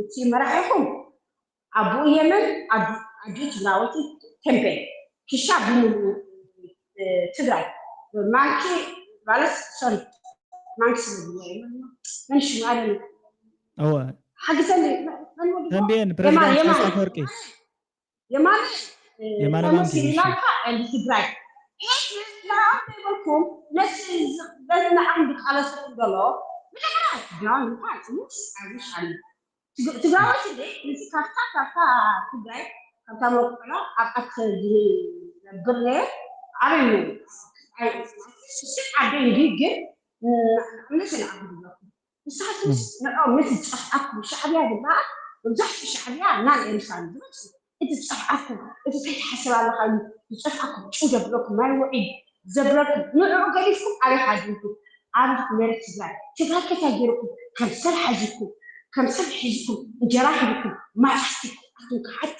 እቲ መራሒኹም ኣቦኡ የመን ኣዱ ትግራወይቲ ተምቤን ኪሻ ብምሉ ትግራይ ማንኪ ማለት ሶሪ ማንኪ ስለ ዝብሎ የመን መን ሽሙ ኣለ እወ ሓግዘኒ ተምቤን ፕሬዚዳንት ኢሳያስ ኣፈወርቂ የማነ የማነ ባንክ እዩ፣ እሺ። ስሪላንካ and ትግራይ ይበልኩም ነቲ በዝናዓም ዝቃለሰኩም ዘሎ ብድሕራ ትግራዊ ምኳን ሙስ ኣይሽ ኣለ ትግራዋይ ስለ እዚ ካብታ ካብታ ትግራይ ካብታ መቁዕሎ ኣብ ኣተ ዝነብር ነየ ኣበይ ስል ዓደይ እንዲ ግን ንኣምነት ንዓብዱ ንስኻትኩምስ ንዕኦም ነቲ ዝጸፍዓኩም ሻዕብያ ድማ መብዛሕትኡ ሻዕብያ ናብ ኤርትራ እዩ ዝመጽእ። እቲ ዝጸፍዓኩም እቲ እንታይ ትሓስብ ኣለኻ ኢሉ ዝጸፍዓኩም ጭው ዘብለኩም ማይ ውዒድ ዘብለኩም ንዕኡ ገዲፍኩም ኣበይ ሓዲርኩም ኣብ መሬት ትግራይ ትግራይ ከታይ ገይርኩም ከም ሰብ ሓዚኩም ከም ሰብ ሒዝኩም እንጀራ ሂብኩም ማሳስቲ ኣቱም ክሓቲ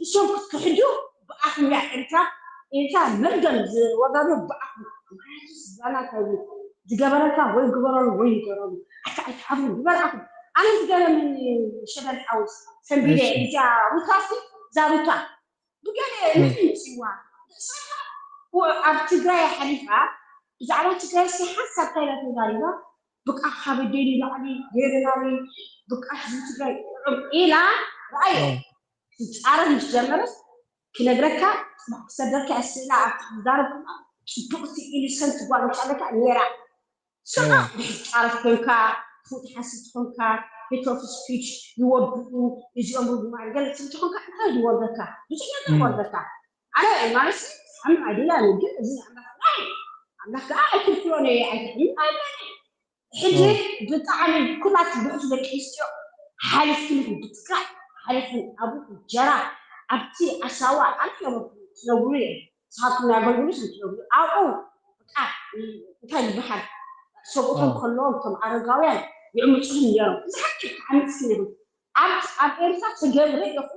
እሶም ክትክሕዱ ብኣኹም እያ ኤርትራ ኤርትራ መርገም ዝወጋዶ ብኣኹም ዛና ዝገበረካ ወይ ግበረሉ ወይ ይገረሉ ኣታ ኣይትሓፍሩ ዝበልዓኹም ኣነ ዝገረመኒ ሸበል ሓውስ ሰንቢደ እዚኣ ሩታሲ እዛ ሩታ ብገለ ምንፅዋ ኣብ ትግራይ ሓሊፋ ብዛዕባ ትግራይ ሲ ሓንሳብ ታይላ ተዛሪባ ብቃ ካብ ደሊ ላዕሊ ገይርናኒ ብቃ ህዝቢ ትግራይ ጥዑም ኢላ ረኣዮ ትፃረፍ ምስ ጀመረት ክነግረካ ፅባሕ ክሰደልካ እያ ስእላ ኣብቲ ክዛረብ ድማ ፅቡቅቲ ኢኒሰንት ጓል ምስ ኣለካ ነይራ ስኻ ድሕፃረፍ ኮንካ ትሓስብ ትኾንካ ቤት ኦፍ ስፒች ይወድኡ እዚኦም ርጉማን ገለ ትብል ትኾንካ እንታይ ዝወርደካ ብዙሕ ነገር ወርደካ ኣነ ማለት ሓምም ኣይደላን ግን እዚ ኣምላኽ ኣምላኽ ከዓ ኣይክልክሎን እየ ኣይትሕምም ኣይበለ ሕጂ ብጣዕሚ ኩላት ብሕቱ ደቂ ኣንስትዮ ሓሊፍክን ብትግራይ ሓሊፍክን ኣብኡ እንጀራ ኣብቲ ኣሳዋ ኣነ ነበርኩ ትነግሩ እዮም ንስኻትኩም ናይ ኣገልግሎት ትነግሩ ኣብኡ በቃ እንታይ ዝበሃል ሰብኡቶም ከለዎም እቶም ኣረጋውያን ይዕምፁ ነይሮም እዚ ሓቂ ተዓሚፅኪ ነይሩ ኣብ ኣብ ኤርትራ ተገብረ ኢኹ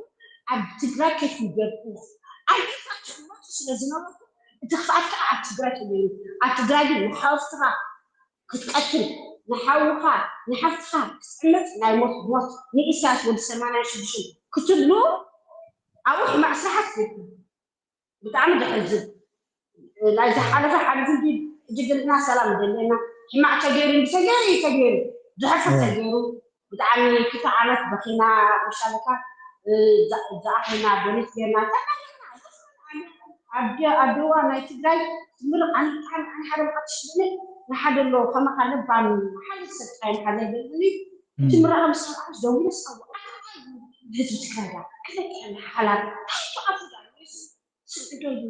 ኣብ ትግራይ ከይትገብሩ ኣብ ኤርትራ ትዕመፁ ስለ ዝነበርኩ እቲ ክፍኣት ከዓ ኣብ ትግራይ ተገይሩ ኣብ ትግራይ ግን ንሓወስትኻ ክትቀትል ንሓውኻ ንሓፍትኻ ክትዕመፅ ናይ ሞት ሞት ንኢሳያስ ወዲ ሰማንያ ሽዱሽተ ክትብሉ ኣብኡ ሕማቅ ስራሓት ትገብሩ ብጣዕሚ ዘሕዝን ናይ ዝሓለፈ ሓሊፉ እንዲ ሕጂ ግልና ሰላም ደለና ሕማቅ ተገይሩ እንዲ ተገይሩ እዩ ተገይሩ ዘሕፍር ተገይሩ ብጣዕሚ ክልተ ዓመት በኺና መሻለካ ዝኣኽልና በሊት ጌርና ኣደዋ ናይ ትግራይ ትምርቕ ኣነ ብጣዕሚ ኣነ ሓደ ብዓት ሽግኒ ንሓደ ኣሎ ከማኻ ለባም ሓደ ሰብ ጥራይ ንሓደ ይበልኒ ትምራቐ ምስ ኣልዓስ ደዊለ ስኣቡ ኣነ ህዝቢ ትግራይ ዳ ክለቀ ሓላት ታይቱ ኣፉ ዳ ስዑዶ እዩ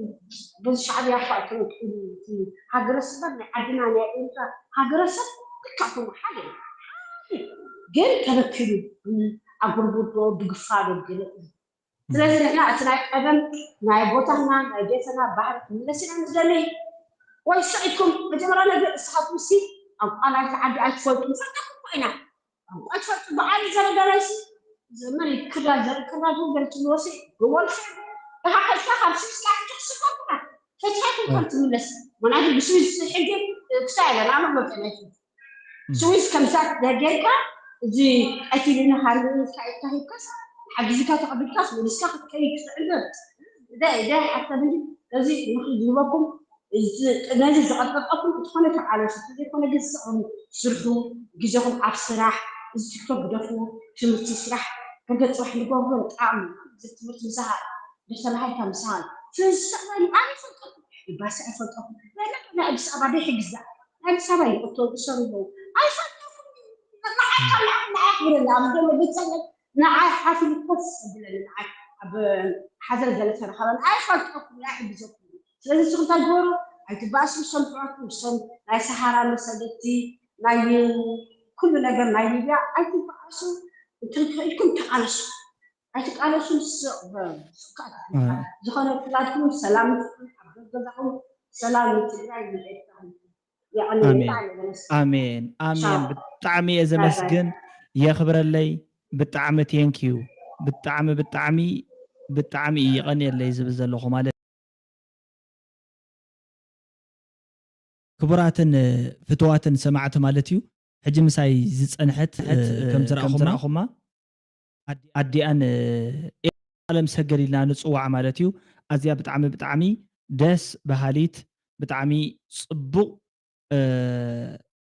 በዚ ሻዕብያ እኳ ኣይኮነን ክኢሉ እቲ ሃገረሰብ ናይ ዓድና ናይ ኤርትራ ሃገረሰብ ልክዕኩም ሓደ እዩ። ግን ተበኪሉ ብኣጉርጉዶ ብግፋዶ ገለ እዩ። ስለዚ ንሕና እቲ ናይ ቀደም ናይ ቦታና ናይ ቤተና ባህሪ ክምለስ ኢና ንደሊ ወይ ስዒድኩም መጀመርያ ነገር እስኻትኩም ሲ ቋንቋ ናይቲ ዓዲ ኣይትፈልጡ ንፈልጠኩም እኮ ኢና ቋንቋ ትፈልጡ ብዓል ዘረጋላይሲ ዘመን ክዳ ዘረከራቱ ገርትልዎሲ ብወልፊ ተሓሒዝካ ካብ ስዊስ ካብ ትሕስቦ እኮ ፈቲሓኩም ከም ትምለስ ምክንያቱ ብስዊስ ሕጊ ክሳይ ኣለና ኣመት መጠናይቱ ስዊስ ከምሳ ጌርካ እዚ ቀቲልና ሃልካ ኢልካ ሂብካስ ሓጊዝካ ተቐቢልካስ መሊስካ ክትከይድ ክትዕልብ ደ ደ ሓሳብ እንጂ እዚ ምኽሪ ዝህበኩም ነዚ ዝቐጠቀኩም ዝኾነ ተቃለሱ ዘይኮነ ግን ስዕሩ ስርሑ ግዜኹም ኣብ ስራሕ እዚ ቲክቶክ ግደፉ ትምህርቲ ስራሕ ሕገ ፅባሕ ንገብሮ ብጣዕሚ ትምህርቲ ምሳኻ ብተባሃልካ ምሳኻ ስለዚ ስዕበኒ ኣነ ይፈልጠኩም ባሲ ኣይፈልጠኩም ናይ ኣዲስ ኣበባ ደይ ሕግዛ ናይ ኣዲስ ኣበባ ይቆተሩ ዝሰሩ ኣለዉ ኣይፈልጠኩም ንዓካ ንዓክ ንዓክ ብለኒ ኣብ ዘሎ ቤት ፀገም ንዓይ ሓፊሉ ኮፍ ብለኒ ንዓይ ኣብ ሓዘን ገለ ተረኸበኒ ኣይፈልጠኩም ኣይሕግዘኩም ስለዚ ንስኹም እንታይ ግበሩ ኣይትበኣሱ ንሶም ኣሕዋትኩም ንሶም ናይ ሰሃራ መሰደድቲ ናይ ኩሉ ነገር ናይ ሊብያ ኣይትበኣሱ እንትን ክኢልኩም ተቃለሱ ኣይትቃለሱ ንስቕ በሉ ዝኾነ ኩላትኩም ሰላም ኣብ ገዛኹም ሰላም ንትግራይ ንኤርትራ ኣሜን ኣሜን ብጣዕሚ እየ ዘመስግን የኽብረለይ ብጣዕሚ ቴንኪዩ ብጣዕሚ ብጣዕሚ ብጣዕሚ እዩ ይቐንየለይ ዝብል ዘለኹ ማለት ክቡራትን ፍትዋትን ሰማዕቲ ማለት እዩ ሕጂ ምሳይ ዝጸንሐት፣ እ፣ ከም ዝረኣኹማ ኣዲኣን፣ እ፣ ኣለም ሰገድ ኢልና ንጽዋዓ ማለት እዩ። ኣዝያ ብጣዕሚ ብጣዕሚ ደስ በሃሊት፣ ብጣዕሚ ጽቡቕ፣ እ፣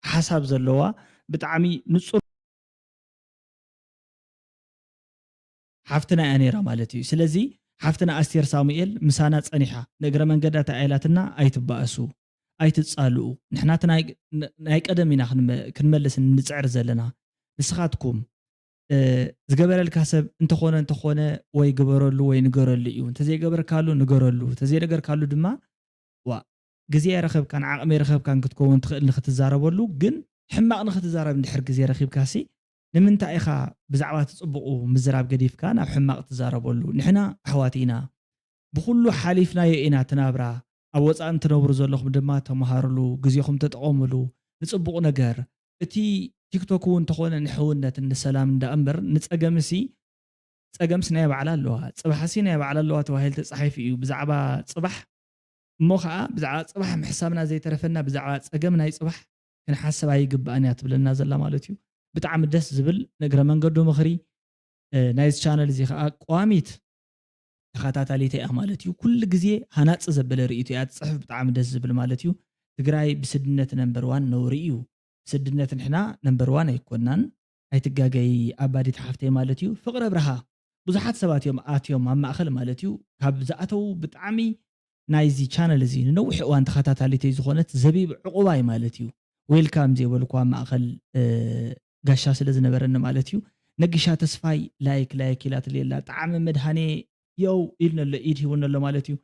ሓሳብ ዘለዋ፣ ብጣዕሚ ንጹር ሓፍትና እያ ነይራ ማለት እዩ። ስለዚ ሓፍትና ኣስቴር ሳሙኤል ምሳና ጸኒሓ፣ ንእግረ መንገዳ እንታይ ኢላትና፣ ኣይትባእሱ፣ ኣይትጻልኡ። ንሕና እቲ ናይ፣ ናይ ቀደም ኢና ክንመ-፣ ክንመልስ ንጽዕር ዘለና። ንስኻትኩም፣ እ፣ ዝገበረልካ ሰብ እንተኾነ፣ እንተኾነ ወይ ግበረሉ ወይ ንገረሉ እዩ። እንተዘይገበርካሉ ንገረሉ፣ እንተዘይነገርካሉ ድማ ዋ፣ ግዜ ኣይረኸብካን ዓቕሚ ኣይረኸብካን ክትከውን ትኽእል ንኽትዛረበሉ። ግን ሕማቕ ንኽትዛረብ እንድሕር ግዜ ረኺብካሲ፣ ንምንታይ ኢኻ ብዛዕባ እቲ ጽቡቑ ምዝራብ ገዲፍካ ናብ ሕማቕ ትዛረበሉ? ንሕና ኣሕዋት ኢና፣ ብኹሉ ሓሊፍናዮ ኢና እቲ ናብራ። ኣብ ወጻኢ እትነብሩ ዘለኹም ድማ ተመሃርሉ፣ ግዜኹም ተጠቐምሉ ንጽቡቕ ነገር። እቲ ቲክቶክ እውን እንተኾነ ንሕውነትን ንሰላም እንዳ እምበር ንጸገምሲ፣ ጸገምሲ ናይ ባዕላ ኣለዋ፣ ጽባሕሲ ናይ ባዕላ ኣለዋ ተባሂሉ ተጻሒፉ እዩ። ብዛዕባ ጽባሕ እሞ ኸዓ ብዛዕባ ጽባሕ ምሕሳብና ዘይተረፈና ብዛዕባ ጸገም ናይ ጽባሕ ክንሓስብ ኣይግባእን እያ ትብለና ዘላ ማለት እዩ። ብጣዕሚ ደስ ዝብል ንእግረ መንገዱ ምኽሪ። እ፣ ናይዚ ቻነል እዚ ኸዓ ቀዋሚት ተኸታታሊት እያ ማለት እዩ። ኩሉ ግዜ ሃናጺ ዘበለ ርእይቶ እያ ትጽሕፍ፣ ብጣዕሚ ደስ ዝብል ማለት እዩ። ትግራይ ብስድነት ነምበር ዋን ነውሪ እዩ። ስድነት ንሕና ነምበር ዋን ኣይኮናን። ኣይትጋገይ ኣባዲት ሓፍተይ ማለት እዩ። ፍቕረ ብርሃ ብዙሓት ሰባት እዮም ኣትዮም ኣብ ማእኸል ማለት እዩ። ካብ ዝኣተዉ ብጣዕሚ ናይዚ ቻነል እዚ ንነዊሕ እዋን ተኸታታሊተይ ዝኾነት ዘቢብ ዕቑባይ ማለት እዩ። ዌልካም ዘበልኩ ኣብ ማእኸል፣ እ፣ ጋሻ ስለ ዝነበረኒ ማለት እዩ። ነጊሻ ተስፋይ ላይክ ላይክ ኢላትለይ ኣላ። ጣዕሚ መድሃኔ የው ኢልኒ ኣሎ፣ ኢድ ሂቡኒ ኣሎ ማለት እዩ።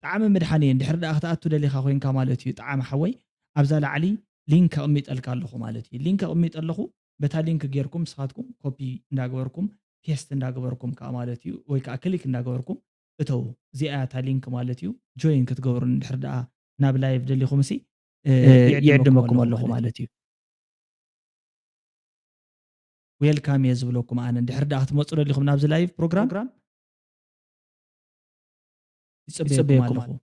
ጣዕሚ መድሃኔ እንድሕር ደኣ ክትኣቱ ደሊኻ ኮይንካ ማለት እዩ። ጣዕሚ ሓወይ ኣብዛ ላዕሊ ሊንክ ኣቕሚጠልካ ኣለኹ ማለት እዩ። ሊንክ ኣቕሚጠ ኣለኹ። በታ ሊንክ ጌርኩም ንስኻትኩም ኮፒ እንዳገበርኩም ፔስት እንዳገበርኩም ከዓ ማለት እዩ፣ ወይ ከዓ ክሊክ እንዳገበርኩም እተው። እዚኣ እያ እታ ሊንክ ማለት እዩ። ጆይን ክትገብሩ እንድሕር ደኣ ናብ ላይቭ ደሊኹም ሲ፣ እ፣ እ፣ ይዕድመኩም ይዕድመኩም ኣለኹ ኣለኹ ማለት ማለት እዩ። ዌልካም እየ ዝብለኩም ኣነ። እንድሕር ደኣ ክትመጹ ደሊኹም ናብዚ ላይቭ ፕሮግራም፣ ይጽበየኩም ይጽበየኩም ኣለኹ። ኣለኹ።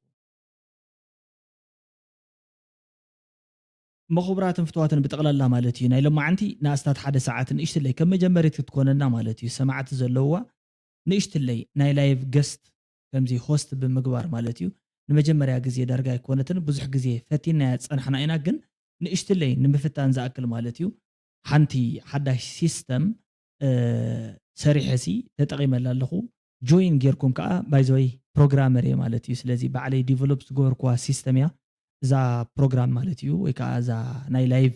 እሞ ክቡራትን ፍቱዋትን ብጠቕላላ ማለት እዩ፣ ናይ ሎማዓንቲ ንኣስታት ሓደ ሰዓት ንእሽትለይ ከም መጀመሪት ክትኮነና ማለት እዩ፣ ሰማዕቲ ዘለውዋ ንእሽትለይ ናይ ላይቭ ገስት ከምዚ ሆስት ብምግባር ማለት እዩ። ንመጀመርያ ግዜ ዳርጋ ኣይኮነትን፣ ብዙሕ ግዜ ፈቲናያ ዝጸናሕና ኢና፣ ግን ንእሽትለይ ንምፍታን ዝኣክል ማለት እዩ። ሓንቲ ሓዳሽ ሲስተም፣ እ፣ ሰሪሐ ሲ ተጠቒመላ ኣለኹ። ጆይን ጌርኩም ከኣ፣ ባይ ዘ ወይ፣ ፕሮግራመር እየ ማለት እዩ። ስለዚ ባዕለይ ዲቨሎፕ ዝገበርኩዋ ሲስተም እያ እዛ ፕሮግራም ማለት እዩ፣ ወይ ከኣ እዛ ናይ ላይቭ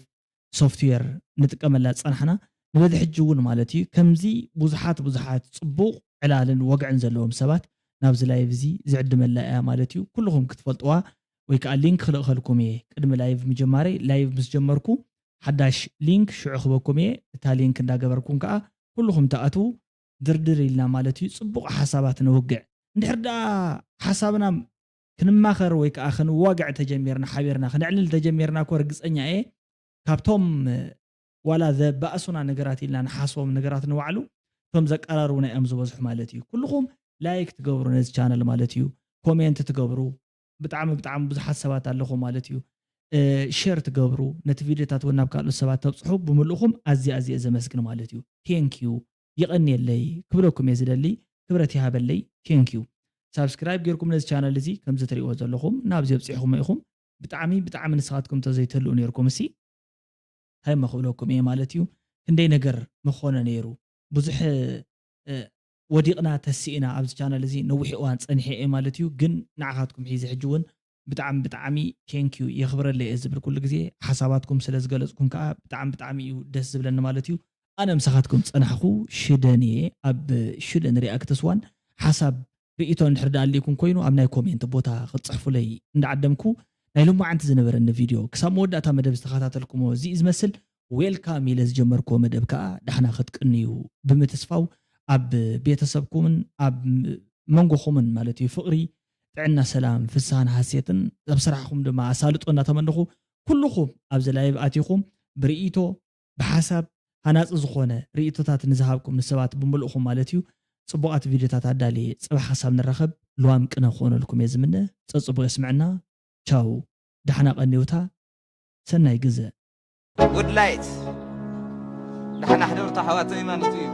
ሶፍትዌር ንጥቀመላ ዝጸናሕና። ንበዚ ሕጂ እውን ማለት እዩ፣ ከምዚ ብዙሓት ብዙሓት ጽቡቕ ዕላልን ወግዕን ዘለዎም ሰባት ናብዚ ላይቭ እዚ ዝዕድመላ እያ ማለት እዩ። ኩልኹም ክትፈልጥዋ ወይ ከኣ ሊንክ ክልእኸልኩም እየ። ቅድሚ ላይቭ ምጅማረይ፣ ላይቭ ምስ ጀመርኩ ሓዳሽ ሊንክ ሽዑ ክበኩም እየ። እታ ሊንክ እንዳገበርኩም ከኣ ኩልኹም ትኣትዉ ድርድር ኢልና ማለት እዩ፣ ጽቡቕ ሓሳባት ነውግዕ። እንድሕር ደኣ ሓሳብና ክንማኸር ወይ ከኣ ክንዋግዕ ተጀሚርና፣ ሓቢርና ክነዕልል ተጀሚርና እኮ ርግጸኛ እየ፣ ካብቶም ዋላ ዘባእሱና ነገራት ኢልና ንሓስቦም ነገራት ንባዕሉ እቶም ዘቀራርቡና እዮም ዝበዝሑ ማለት እዩ። ኩልኹም ላይክ ትገብሩ ነዚ ቻነል ማለት እዩ፣ ኮሜንት ትገብሩ፣ ብጣዕሚ ብጣዕሚ ብዙሓት ሰባት ኣለኹም ማለት እዩ። እ፣ ሼር ትገብሩ፣ ነቲ ቪድዮታት እውን ናብ ካልኦት ሰባት ተብጽሑ ብምልእኹም ኣዝየ ኣዝየ ዘመስግን ማለት እዩ። ቴንክ ዩ፣ ይቐንየለይ ክብለኩም እየ ዝደሊ። ክብረት ይሃበለይ። ቴንክ ዩ። ሳብስክራይብ ጌርኩም ነዚ ቻነል እዚ ከምዚ ትሪእዎ ዘለኹም ናብዚ ኣብጺሕኹሞ ኢኹም። ብጣዕሚ ብጣዕሚ ንስኻትኩም ተዘይትህልኡ ኔርኩም እሲ እንታይ እሞ ክብለኩም እየ ማለት እዩ። ክንደይ ነገር ምኾነ ነይሩ። ብዙሕ፣ እ፣ ወዲቕና ተሲእና ኣብዚ ቻነል እዚ ነዊሕ እዋን ጸኒሐ እየ ማለት እዩ። ግን ንዓኻትኩም ሒዘ ሕጂ እውን ብጣዕሚ ብጣዕሚ ቴንክ ዩ የኽብረለይ እየ ዝብል ኩሉ ግዜ። ሓሳባትኩም ስለ ዝገለጽኩም ከኣ ብጣዕሚ ብጣዕሚ እዩ ደስ ዝብለኒ ማለት እዩ። ኣነ ምሳኻትኩም ጸናሕኹ ሽደን እየ። ኣብ ሽደን ሪኣክትስ ዋን ሓሳብ ርእይቶ እንድሕር ደኣ ኣልይኩም ኮይኑ ኣብ ናይ ኮሜንት ቦታ ክትጽሕፉለይ እንዳዓደምኩ ናይ ሎማዓንቲ ዝነበረኒ ቪድዮ ክሳብ መወዳእታ መደብ ዝተኸታተልኩሞ እዚ እዩ ዝመስል። ዌልካም ኢለ ዝጀመርክዎ መደብ ከኣ ዳሕና ክትቅንዩ ብምትስፋው ኣብ ቤተሰብኩምን ኣብ መንጎኹምን ማለት እዩ ፍቕሪ፣ ጥዕና፣ ሰላም፣ ፍስሃን ሃሴትን ኣብ ስራሕኹም ድማ ኣሳልጦ እናተመነኹ ኩልኹም ኣብዚ ላይቭ ኣቲኹም ብርእይቶ ብሓሳብ ሃናጺ ዝኾነ ርእይቶታት ንዝሃብኩም ንሰባት ብምልእኹም ማለት እዩ። ጽቡቓት ቪድዮታት ኣዳልየ ጽባሕ ክሳብ ንራኸብ ልዋም ቅነ ክኾነልኩም እየ ዝምነ። ጸጽቡቕ የስምዐና። ቻው። ዳሕና ቀንዩታ። ሰናይ ግዘ። Good light. ዳሕና ሕደርታ ኣሕዋተይ ማለት እዩ።